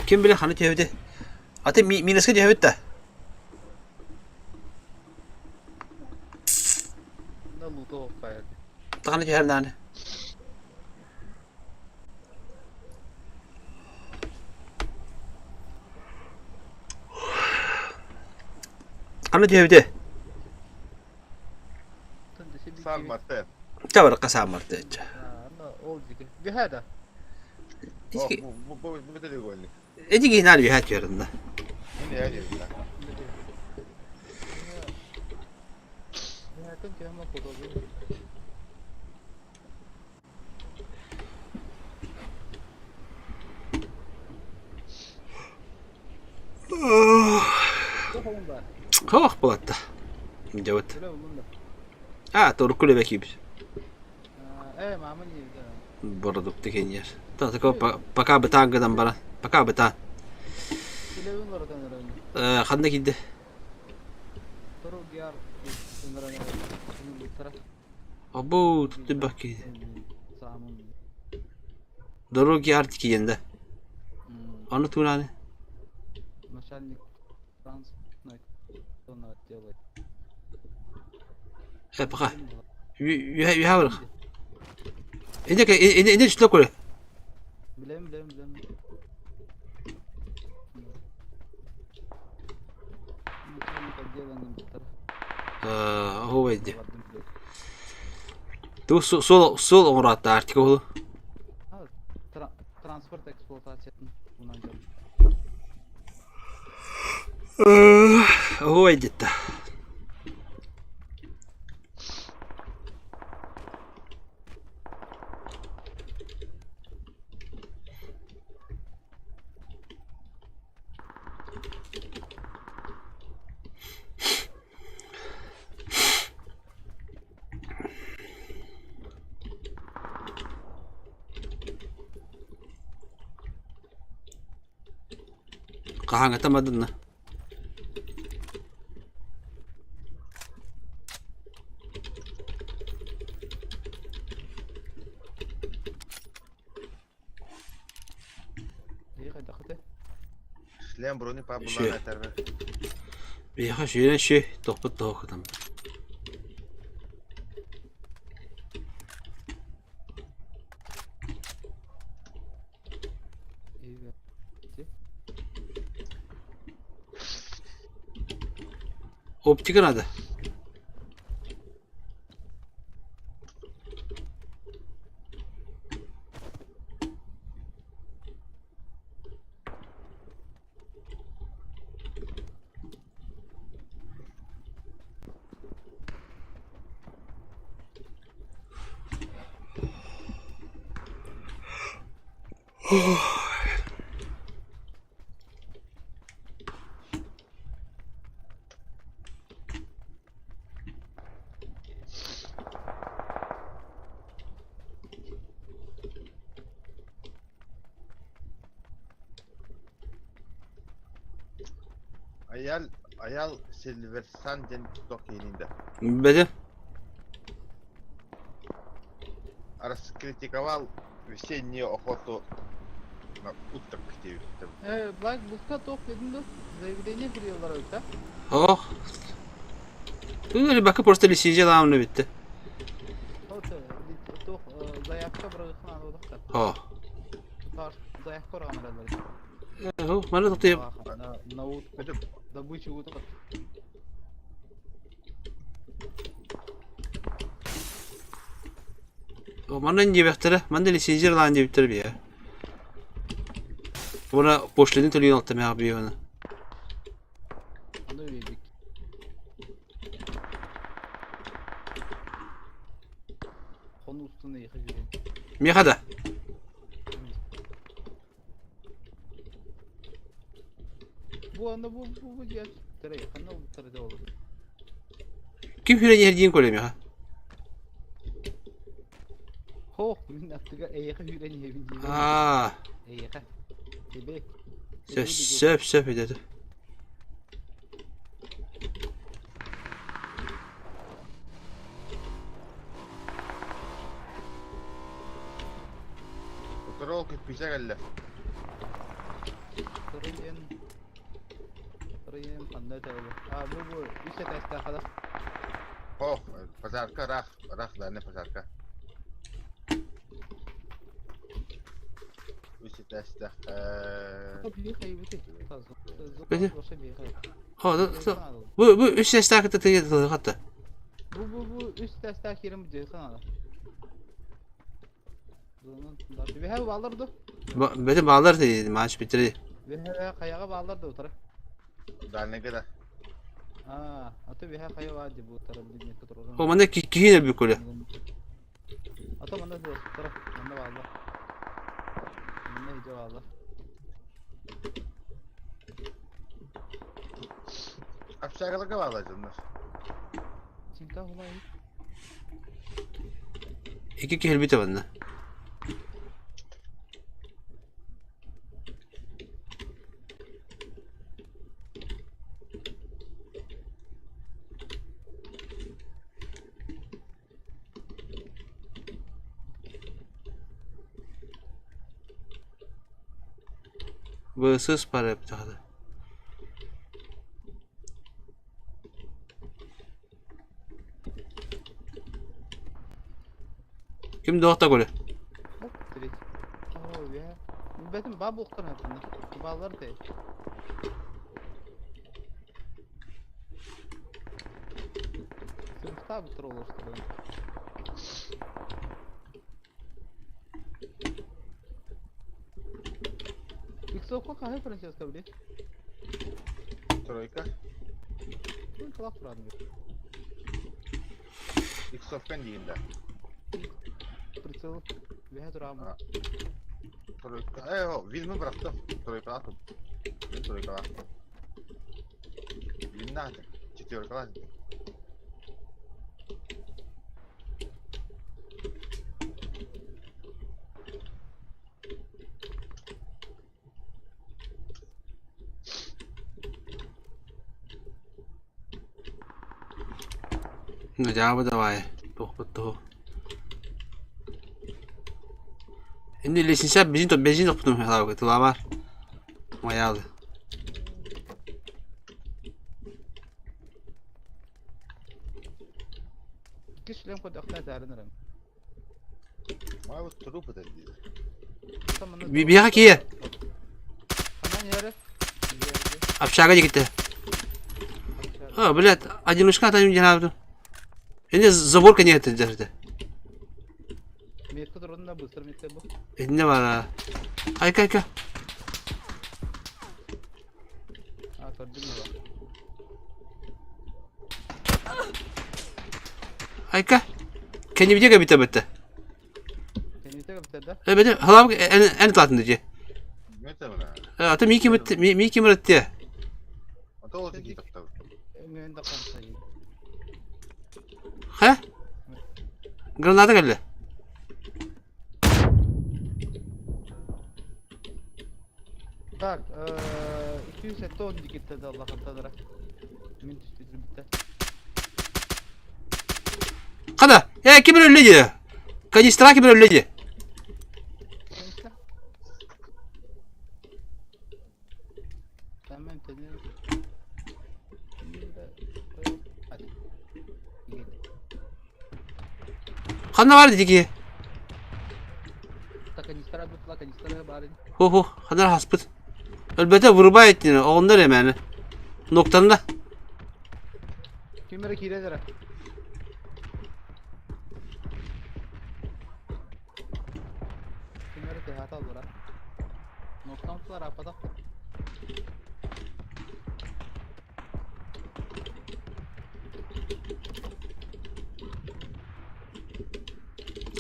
S1: Ким билэ ханы түһэбити? Аты минуска түһэбит да? Таханы түһэр нааны. Ханна түһэбитэ?
S4: Сан Мартен.
S1: Чабырыкка Сан Мартен.
S5: Бихада.
S4: Бу бу треугольник.
S1: Эти киһинаар үһэ түһэринна. Хох булатта. Дьабыт. А, торукку лебе киибит. Бородукты кеньер. Пока бытаан гынан баран. Пока бытаан. Ханна киирдэ? Абу туттубах киһи. Дороги арт киэн да. Аны туунаны.
S5: Начальник транспортной отдела.
S1: Э, пока. Үһэ барах. Эне эне эне түслө көрө.
S5: Билем, билем, билем. Начальник отдела немцтар.
S1: Оһуобай дии. Ту суол суол оҥороотта Арктика уһулу.
S5: Транспорт эксплуатациятын туһунан дьон.
S1: Оһуобай диэтэ. Хаһааҥҥыта мадынна?
S4: Шлем брони пабылаан этэрбэ.
S1: Биһиэхэ сүүрэн сү тохпут тоһукутам. Оптика надо.
S4: Айал, Айал Сильверсан диэн туох киһиниин да.
S1: Бэдэ.
S4: Раскритиковал весеннюю охоту на уток диэбиттэр.
S5: Э, Блайк булка туох дедин да? Заявление кириэллэр эбит да?
S1: Ох. Тут рыбака просто лицензия лаамны битте.
S5: Вот, туох заявка бырагыхын аныдыхта.
S1: О.
S5: Заявка ораҕан эрэллэр.
S1: Э, маны тутуйып.
S5: На утку. Добычу уток.
S1: Манан диэбэхтэрэ, манна лицензия ылаан диэбиттэрэ биһэ. Уонна пошлины төлүүн алтамээх биһи
S5: Аны үөдүк. Хонуу устун эйиэхэ жүрүн.
S1: Миэхэ да.
S5: Бу аны бу бу бу диэт тэрэй ханна улуттар этэ ол.
S1: Ким хүрэн иһэр диэн көрө миэхэ.
S5: Хо, мин аттыга эйиэхэ хүрэн иһэбин диибин.
S1: Аа.
S5: Эйиэхэ. Тебе.
S1: Сөп сөп сөп этэ.
S4: Утары кирпичэ кэллэ.
S5: Тырыйын. Тырыйын ханна өтөбү? А бу бу үс этээстээх хада.
S4: Ох, пожарка рах, рах да не пожарка. Үс этээстээх.
S1: Бэти. Хо, бу бу үс этээстээх кытта тыйы хатта.
S5: Бу бу бу үс этээстээх кирим дьыхан ала. Бэһэ бааллар ду?
S1: Бэти бааллар ти матч битери.
S5: Бэһэ хайаҕа бааллар да утары.
S4: Дальныйга да.
S5: Аа, аты бэһэ хайа баар ди бу утары билмекке турар.
S1: О, манна киһи өлбүт көлө.
S5: Ата манна тура, манна бааллар. Манна иде бааллар.
S4: Общагаларга бааллар дьоннор.
S5: Чинка хулай.
S1: Икки киһи өлбүтэ манна. Бысыс пара эптэҕинэ Ким дуохта көрө?
S5: Бэтим ба буохтар Баалар дей. Сырыктаабыттар олорсторун. Иксовка хаһы Франческо били?
S4: Тройка.
S5: Тройкалаах туран бир.
S4: Иксовкан диин да.
S5: Прицел үөһэ турааммын.
S4: Тройка. Э, о, винмы бырахтым. Тройкалаатым. Мин тройкалаатым. Виннаатым. Четверкалаатым.
S1: Дьаабы давай, туохпут туһу. Инни лестница бензин то бензин тохпутум тылабар. Майаалы.
S5: Икки шлем көрдөхтө этээрин эрэн.
S4: Маабыт труп этэ диир.
S1: Биһиэхэ киэр.
S5: Ханан иһэрэ?
S1: Общага диэкитэ. А, блядь, одиночка атайым диэн аабытым. Ини забор кэнниһэттэн дьарыта.
S5: Метка турунна быстро метка бу.
S1: Инне бара. Айка айка.
S5: А, көрдүм ба.
S1: Айка. Кэннибитэ кэбитэ бэтте.
S5: Кэннибитэ кэбитэ да?
S1: Эбэтэ халаабык эн эн таатын дии. Ата ми ким ми ким ретте.
S4: Ата ол тики тахтабыт.
S5: Өҥөйөн да хамсайын.
S1: Ха? Граната кэллэ.
S5: Так, 270 дикитте да Аллахаттадыра. Мин түспүтүм битте.
S1: Хана, э ким өллө дии? Канистра ким өллө дии?
S5: Tamam tenin.
S1: Ханна бар дии?
S5: Канистра бутла канистра баар.
S1: Хо-хо, ханар хаспыт. Өлбөтө вырубай этини, оҕоннор эмэни. Ноктанна.
S5: Ким эрэ киирэн эрэ. Ким эрэ тыһаата аллара. Ноктан тулар аппатах.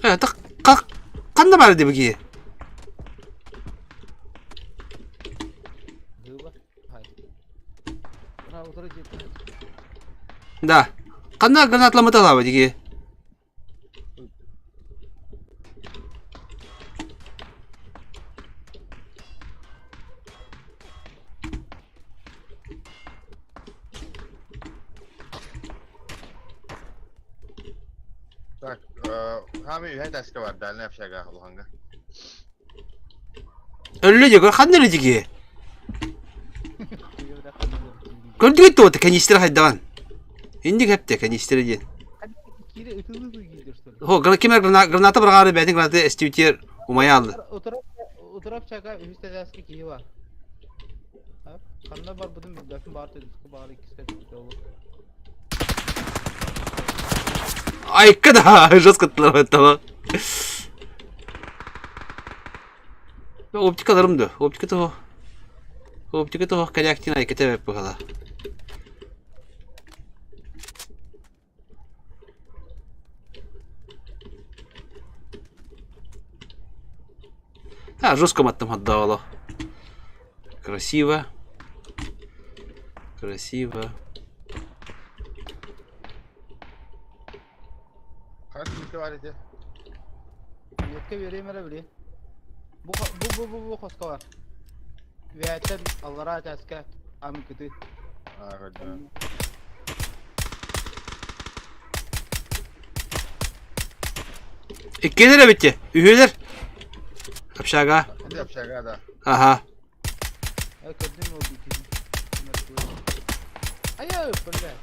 S1: Э, так как ханна баар дии бу Да. Ханна гранатламыта лава дии.
S4: Так, хаами үһэ таска бар, дальний общага улаханга.
S1: Өллө дии, ханна өлө дии. Көрдүгүт туота канистра хайдаҕан. Инник эпте канистра диэн. Хо, кимер граната быраҕаары бэйэтин граната эстибитигэр умайа алды.
S5: Утурап чака үһүс тэдээски киһи бар. Ханна барбытын билбэппин баар тэдиске баар иккискэ түспүтэ ол.
S1: Айка да жестко этого. Оптикаларым да, оптика того. Оптика того коряктин айка тебе пыгала. А, жестко маттым отдавало. Красиво. Красиво.
S4: Хас кимке бар ити?
S5: Метка берейм эрэ били. Бу бу бу бу бу хоско бар. Үөһэттэн аллараа этээскэ амкыты.
S4: Аа, көрдүм.
S1: Иккилэр эбитти. Үһүөлэр. Общага.
S4: Ити общага да.
S1: Аха.
S5: Э, көрдүм ол иккини. Айа, бля.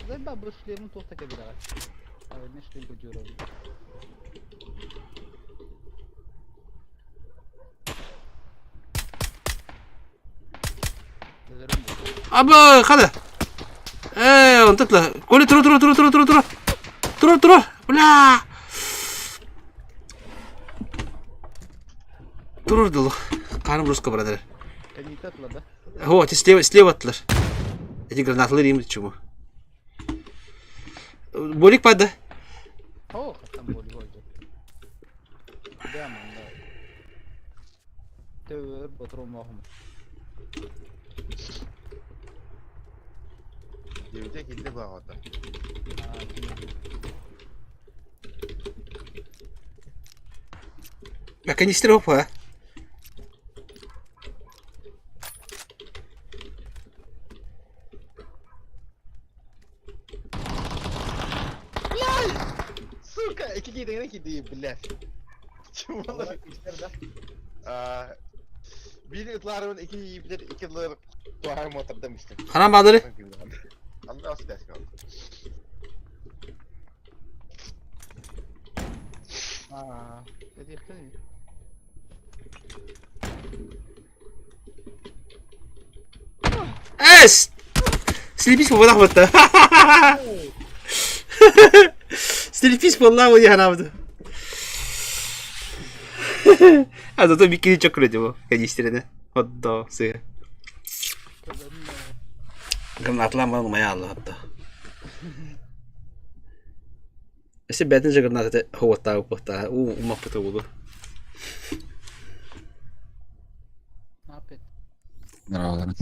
S5: Зайба бу шлемин туохта кэбирэҕэ. Не шлем көдьүөрөбүн.
S1: Аба, хада. Э, он тут. Коля, туру, туру, туру, туру, туру, туру. Туру, туру. Бля. Турur дылы. Карым руско, брадер.
S5: Кэнниттэ да?
S1: О, ти слева, слева атлар. Эти гранаталар им чему. Болик пада.
S5: О, там болик ойду. Да, манда. Төбөр ботурумоохум.
S4: Девите килде баҕата.
S1: Я канистр опа.
S4: Сука, ики киидеңе киди, блядь. Чего? Аа, биир ытлаарыбын ики иибитер ики лыр туһаайым отардам истим.
S1: Ханан баадыры.
S4: Алла осы тәске алды.
S5: Аа, этиэхтэн.
S1: Эс! Слепись буолбатах бытта. Слепись буоллаа буолуо санаабытым. А зато бикини чоккур этим канистрene. Отдо сыа. Гранаталаан баран умайа хаалла отто. Өссө бэйэтин же гранатата хоуоттаабыт уу умаппыта буолуо.
S6: Здорово.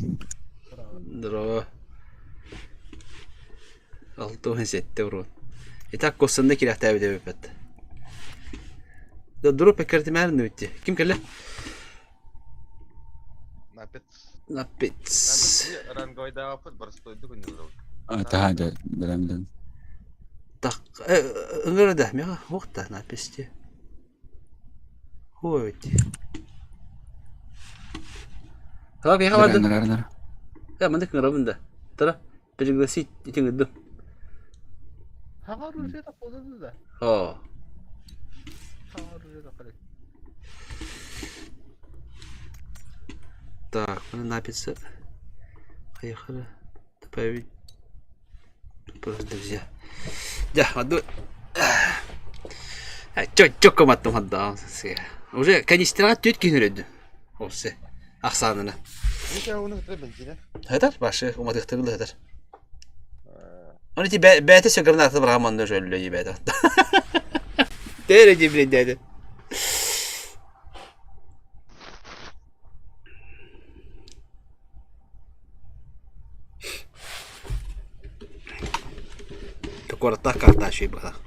S1: Здорово. 67 урон. Итак, косында кирэхтээбит эбиппит. Да дроп эккиртимээрин бүттү. Ким кэллэ?
S4: Напец.
S1: Напец.
S4: Ранговайдаабыт барыстойдук үннүр.
S6: Таһа да бэлэмдэн.
S1: Так, ыҥыра да, меха хуохта написти. Хуа ведь. Хала киһи бардын.
S6: Нара нара.
S1: Я мандык ыҥырабын да. Тара, пригласить итиҥ ыддым.
S5: Хаҥа оружие таппылды да.
S1: О.
S5: Хаҥа оружие таппылды.
S1: Так, маны напиться. Поехали. Добавить. Просто друзья. Дьэ, аду. Чөккө маттым хаддаҕам Уже канистраҕа түөрт киһини өрөйдүм. Ол се ахсаанына. Хатар, башы уматыктырыл хатар. Оны ти бэйэтэ сө граната быраҕан манна өллө дии бэйэтэ. Тээр дии блин Куораттаах карта үчүгэй быһыылаах.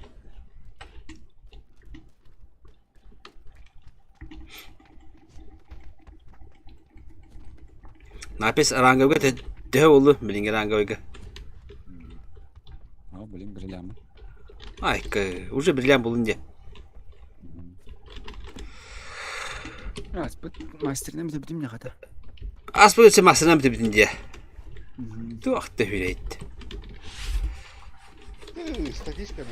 S1: Напис ранговыйга төһө буоллу билиҥҥи ранговыйга?
S6: О, блин, бриллиант.
S1: Ай, уже бриллиант булун диэ.
S6: Аспыт мастерынан бүтүм ньахата.
S1: Аспыт өссө мастерынан бүтүбүтүн диэ. Туох да үһүрэйт.
S4: Статистика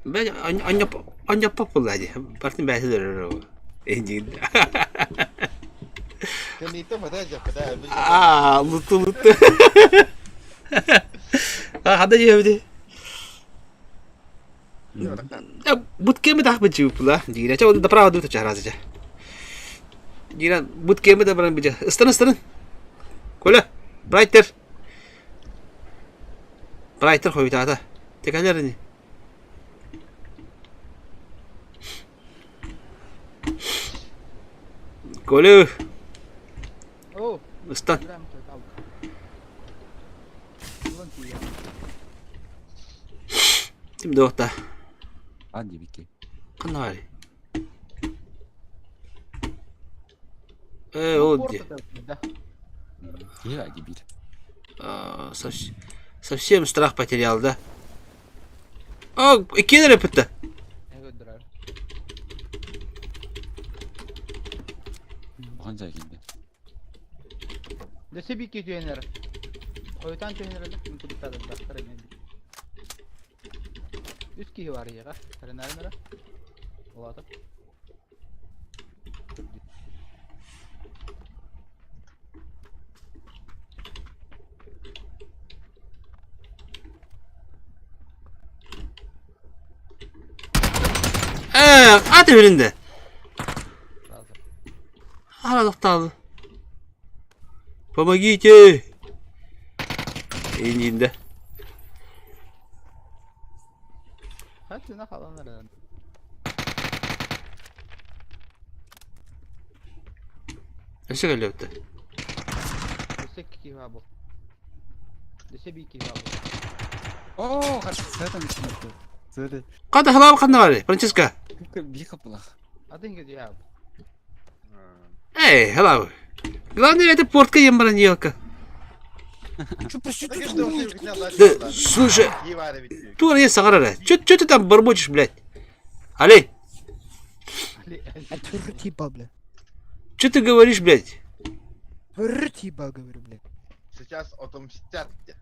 S1: Бәй анньаппап буолла дии. Бартын бэйэтэ өлөрөр Эйдиин. Аа, луту луту. Хада диэбити. Буткемы таах бычыыппыла диирэ. Чэ, ол да право дута чараазыча. Диирэ буткемы да баран быча. Ыстан ыстарын. Коля, Брайтер. Брайтер хойутаата. Текалер ини. Коля. Ыстан. Ким да
S6: Аан диэбиккэ.
S1: Ханна баарый? Э, ол дии.
S6: Киһи ади биир.
S1: Совсем страх потерял, да? О, иккиэн эрэ ыппыта.
S6: Улахан дьай киирдэ.
S5: Дөссө биир түһэн эрэр. Хойутаан түһэн эрэр куттаатардахтар эмиэ. Үс киһи бар ийэҕэ. Эрэнээрин эрэ. Улаатар.
S1: Ээ, ат эбилинде. Араlıktалды. Помогите! Иниинде.
S5: Хатына халан эрэн.
S1: Өссө кэллэбитте.
S5: Өссө киһи бу. Өссө биир киһи бу.
S6: Оо, хатан ичинде. Сөре.
S1: Хата халаабы ханна бары, Франческа.
S6: Биир хапылах.
S5: Атын киһи бу.
S1: Эй, халаабы. Главное, это портка ем баран елка. Да, слушай, тур я сагарара. Чё, чё ты там бормочешь, блядь? Али,
S7: Типа, бля.
S1: чё ты говоришь, блядь?
S7: Типа, говорю, блядь.
S4: Сейчас отомстят тебе.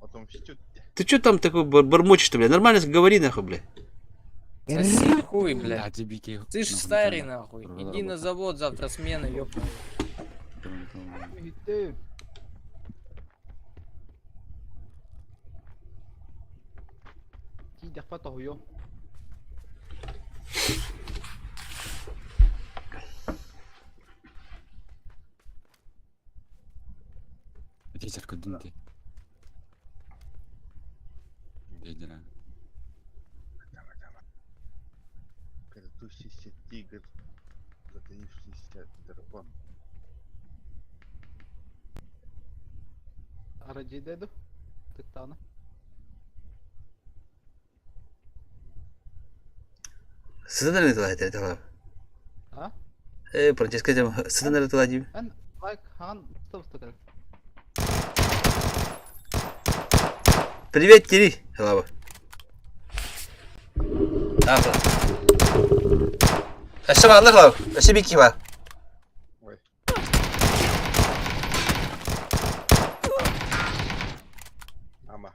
S4: Отомстят тебе.
S1: Ты чё там такой бормочешь-то, блядь? Нормально говори, нахуй, блядь.
S8: Соси хуй, блядь.
S6: Ади биир
S8: Ты ж старый, нахуй. Иди на завод завтра смена, ёпта.
S5: Иһиттим. Тиийдэхпэ тоһуйуом.
S6: Ити көрдүн дии. Дедера.
S4: Крадущийся тигр, затаившийся дракон.
S5: Арадьыйда ду? Тыктаана.
S1: Сытан эрэ тыла этэ тыла.
S5: А?
S1: Э, Франческо дем сытан эрэ тыла диим.
S5: Эн лайк хаан уста-уста кэл.
S1: Привет, Кири. Слава. Ага. Өссө бааллар Слава. Өссө бикки бар.
S4: Ой. Ама.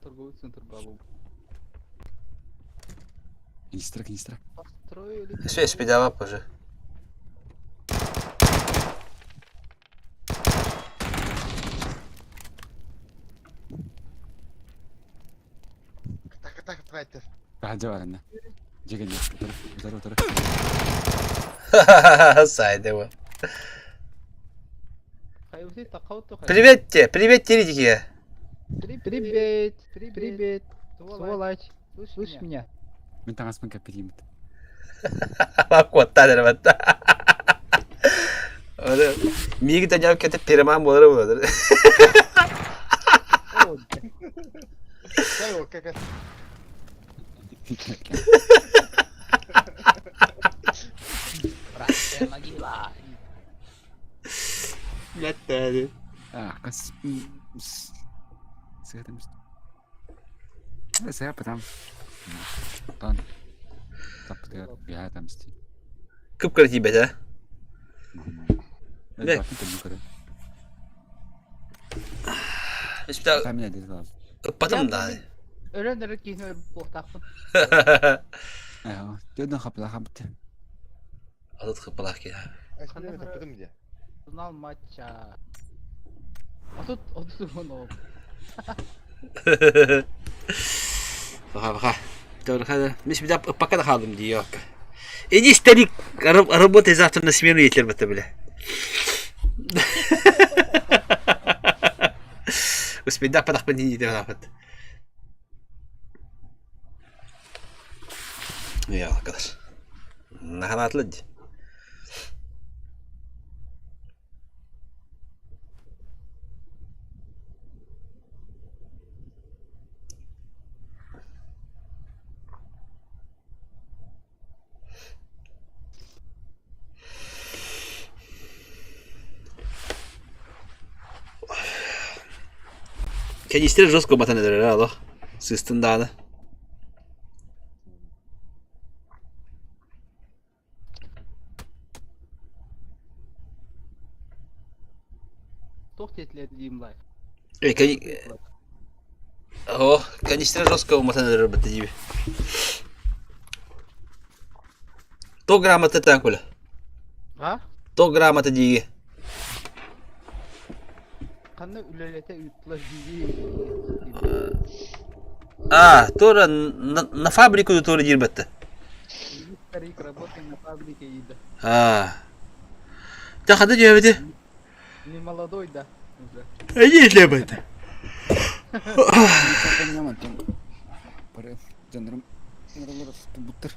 S5: Торговый центр Балу.
S6: Канистра, канистра.
S5: Построили.
S1: Өссө эспидава позже.
S4: Так, так, трайтер.
S6: Баһадьа бар инна. Дьиэ кэннэ. Утары, утары, утары.
S1: Сайдева.
S5: Хайбыты такауту хай.
S1: Привет те, привет тередики.
S5: Привет. Привет. Сволочь. Слышь меня?
S6: Мин таҥаспын кэппитиимит.
S1: Куоттаа дэрэ Миги танял кете переман болары болар.
S5: О,
S4: Дай его, как
S5: братская могила.
S1: Ләттәді.
S6: А, кас... Сыгатым. Сыга потом. Тон. Тапты бия там сти.
S1: Кып кірді бәді. Бе.
S6: Там меня дедала.
S1: Потом да.
S5: Өлөн эрэ киһини өлбүт буолуохтаахпын.
S6: Ээ, төдөн хапла хапты.
S1: Адат кыпалах ки.
S4: Ханна таппытым дии.
S5: Финал матча. 30 30 уон ол.
S1: Баха баха. Doğru Миш bir пока да халым дии yok. Иди, старик, работай завтра на смену, если это, бля. Успей, да, падах не деп Я, arkadaş. Наханатлы ди. Канистр жестко батан эдер ало. Сыстын дааны.
S5: Туох диэтилэр диим лайк.
S1: Э, кани... О, канистр жестко батан эдер бата диби. То грамота танкуля.
S5: А?
S1: То грамота диги.
S5: Ханна үлэлэтэ ыыттылар дии
S1: А, тора на, на фабрику тора дирбетте.
S5: Старик работает на фабрике и да.
S1: А. Та хада дебети.
S5: Не молодой, да, уже.
S1: Эйди лебете.
S6: Дьоннорум турбуттар.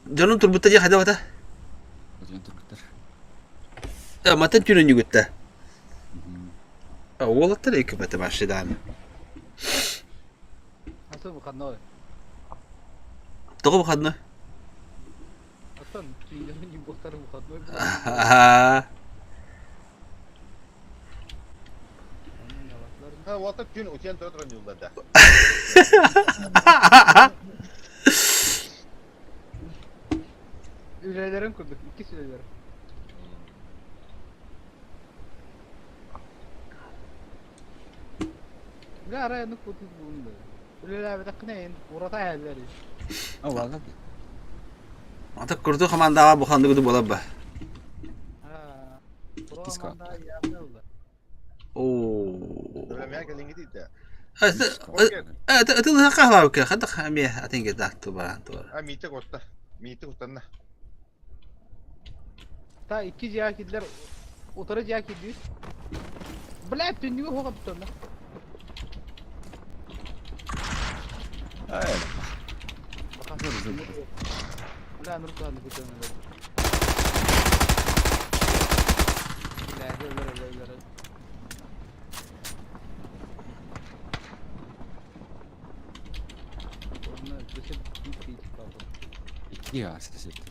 S1: Дьонун турбутта дии хада бата.
S6: Дьон турбуттар.
S1: Матын түүнөн югутта. Уолаттар екі бата башыдан.
S5: А то выходной.
S1: Тоҕо выходной?
S5: Аттан түүннэрин юбуктары выходной.
S1: Аха.
S4: Ha, уолаттар күн утуйан тура туран дьуллар да.
S5: Үлэлэрин курдук, иккис үлэлэр. Бля, арай ну кутут буунда. Үлэлээбэтэххинэ урата эһэллэр.
S6: А, валла.
S1: Ата курду хамандаға буханды гуду бола ба.
S5: Аа.
S6: Иккис ка.
S1: Оо.
S4: Бля, кэлиҥҥи тиийдэ.
S1: Ытылыһа хаалаабыкка хадах эмиэ атыҥга даатту баран туора.
S4: А Митя кутта. Митя куттанна.
S5: Та икки дьиэҕэ киирдилэр. Утары дьиэҕэ киирдибит. Блядь, түннүгү оһох оттонно.
S6: Ай,
S5: Бля, Нуртан күтэн Бля, өлөр, өлөр, өлөр. Онно өссө биир киһи хаалла.
S6: Икки аас сетти.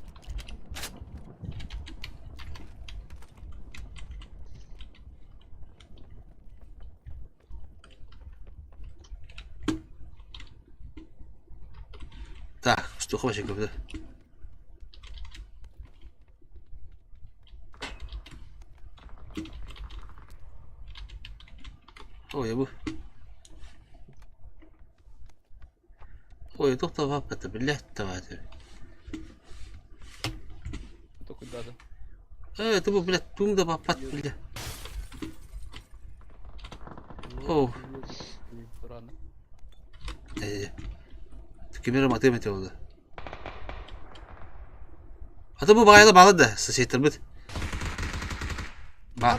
S1: Так, стухова көбүдэ. Ой, бу. Ой, туох да бааппата, блядь, давайте.
S5: Токуйдаады.
S1: Э, это бу, блядь, туум да бааппат, блядь. Оу.
S5: Туран.
S1: Э, кемере матыым этэ буолла. Ата бу баҕайыла баалар да, соседтарбыт. Ба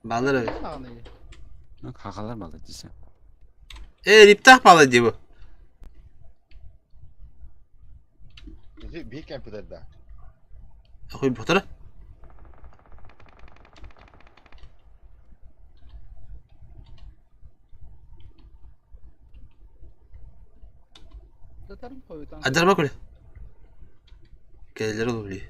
S1: баалар эбит.
S6: Хахалар баалар десе.
S1: Э, риптах баалар дии бу.
S4: Ити биир компьютерда.
S1: Ахуй бутара. Адарма көлө. Кэлэлэр олублей.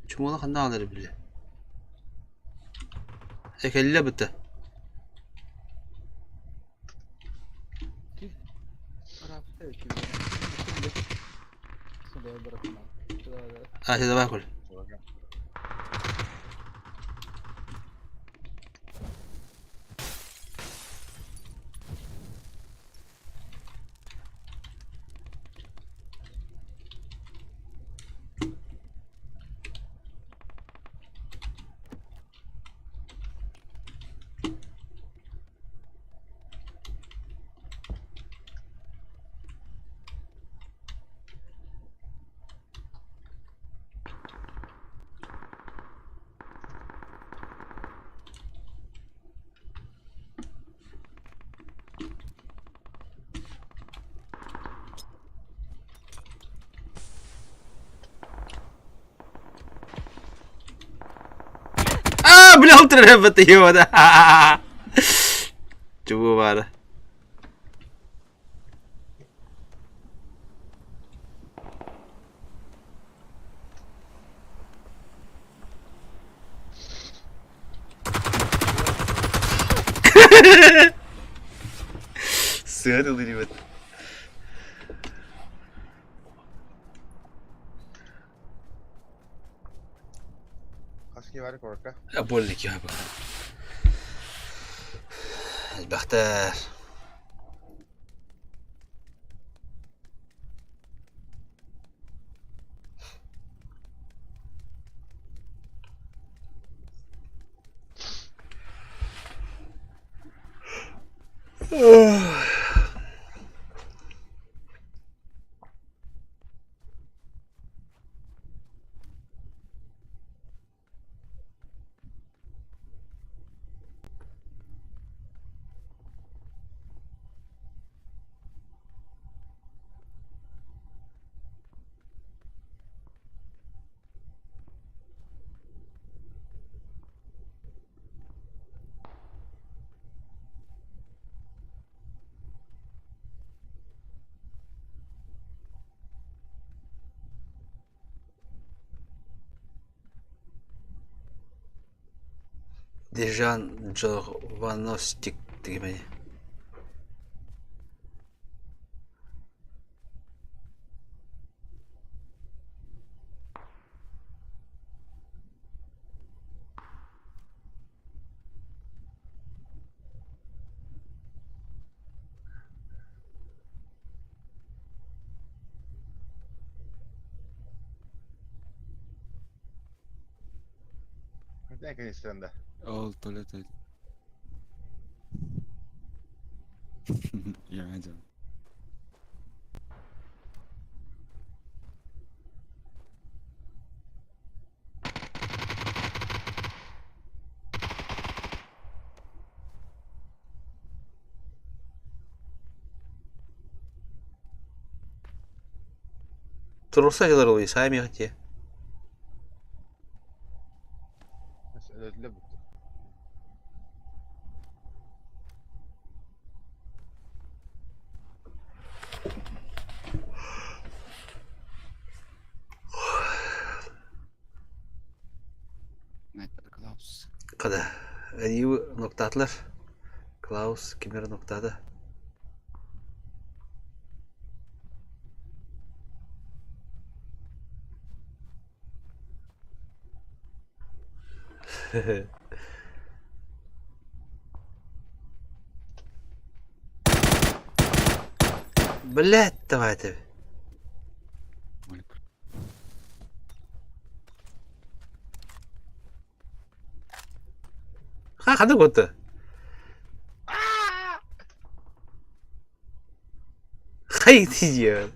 S1: Чумола ханна аалар бile. Э кэллэ бытта. А, давай, Коль. А, бля, утра его, да. Чего бара? Сыар ылырыбыт.
S4: Хас киһи баар куоракка?
S1: Больно киһи Элбэхтэр. Дежан Джорвановстик дегемени.
S4: Эн канистран да.
S6: Ол туалет. Я дьон.
S1: Туруорса дьылар ол Исайа миэхэ
S6: Клаус.
S1: Хада, Риу ноктаатылар. Клаус ким эрэ ноктаата. Блядь, давайте. Ха, ханнык буолта? Хайдиэ.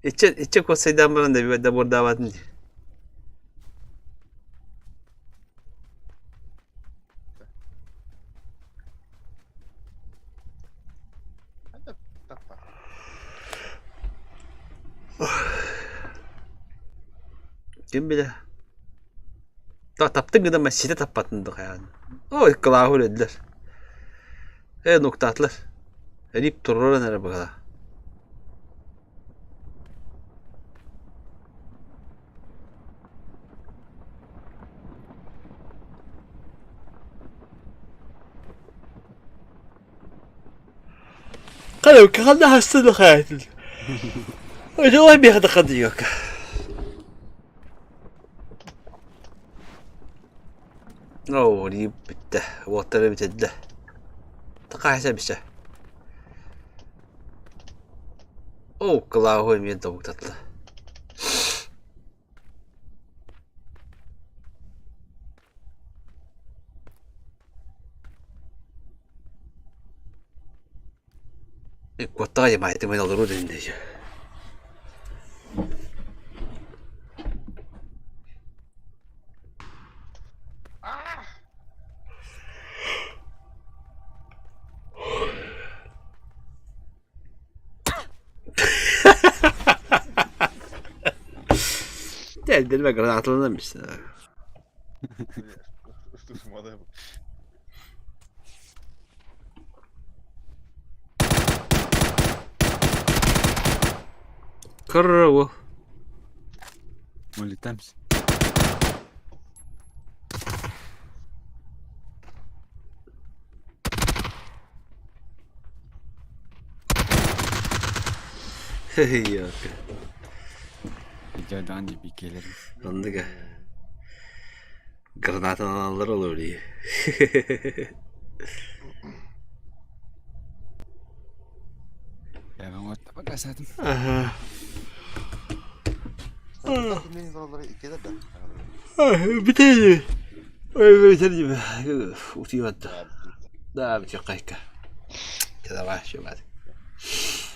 S1: Иччэ иччэ куоссайдаан баран да да буордаабатын дии. Ким билэр? Таптыҥ гына ситэ таппатын да хайаан. Ой, кылааһы үлэллэр. Ээ, нуктаатылар. Эрип туруоран эрэ быһалаа. Хайа, ханна хастын хаятын. Ой, миэхэ да хадыйыак. Оо, бүттэ. Уоттара бүтэрдэ. Такаайса бисэ. Оо, кылааһы эмиэ добуктатла. Куоттаҕа дьэ маайтымын олоруу дэннэ Дэ гранаталанан бистэ. Кырры
S6: Улетаемся.
S1: Yok.
S6: Видеодан gibi gelirim.
S1: Оннуга. Гранатанан аллар олор дии.
S6: Я вам вот показатым.
S1: Аха. Бүтэ. Ой, бүтэ. Утуйбат. Да, бүтэ кайка. Давай, шо бат.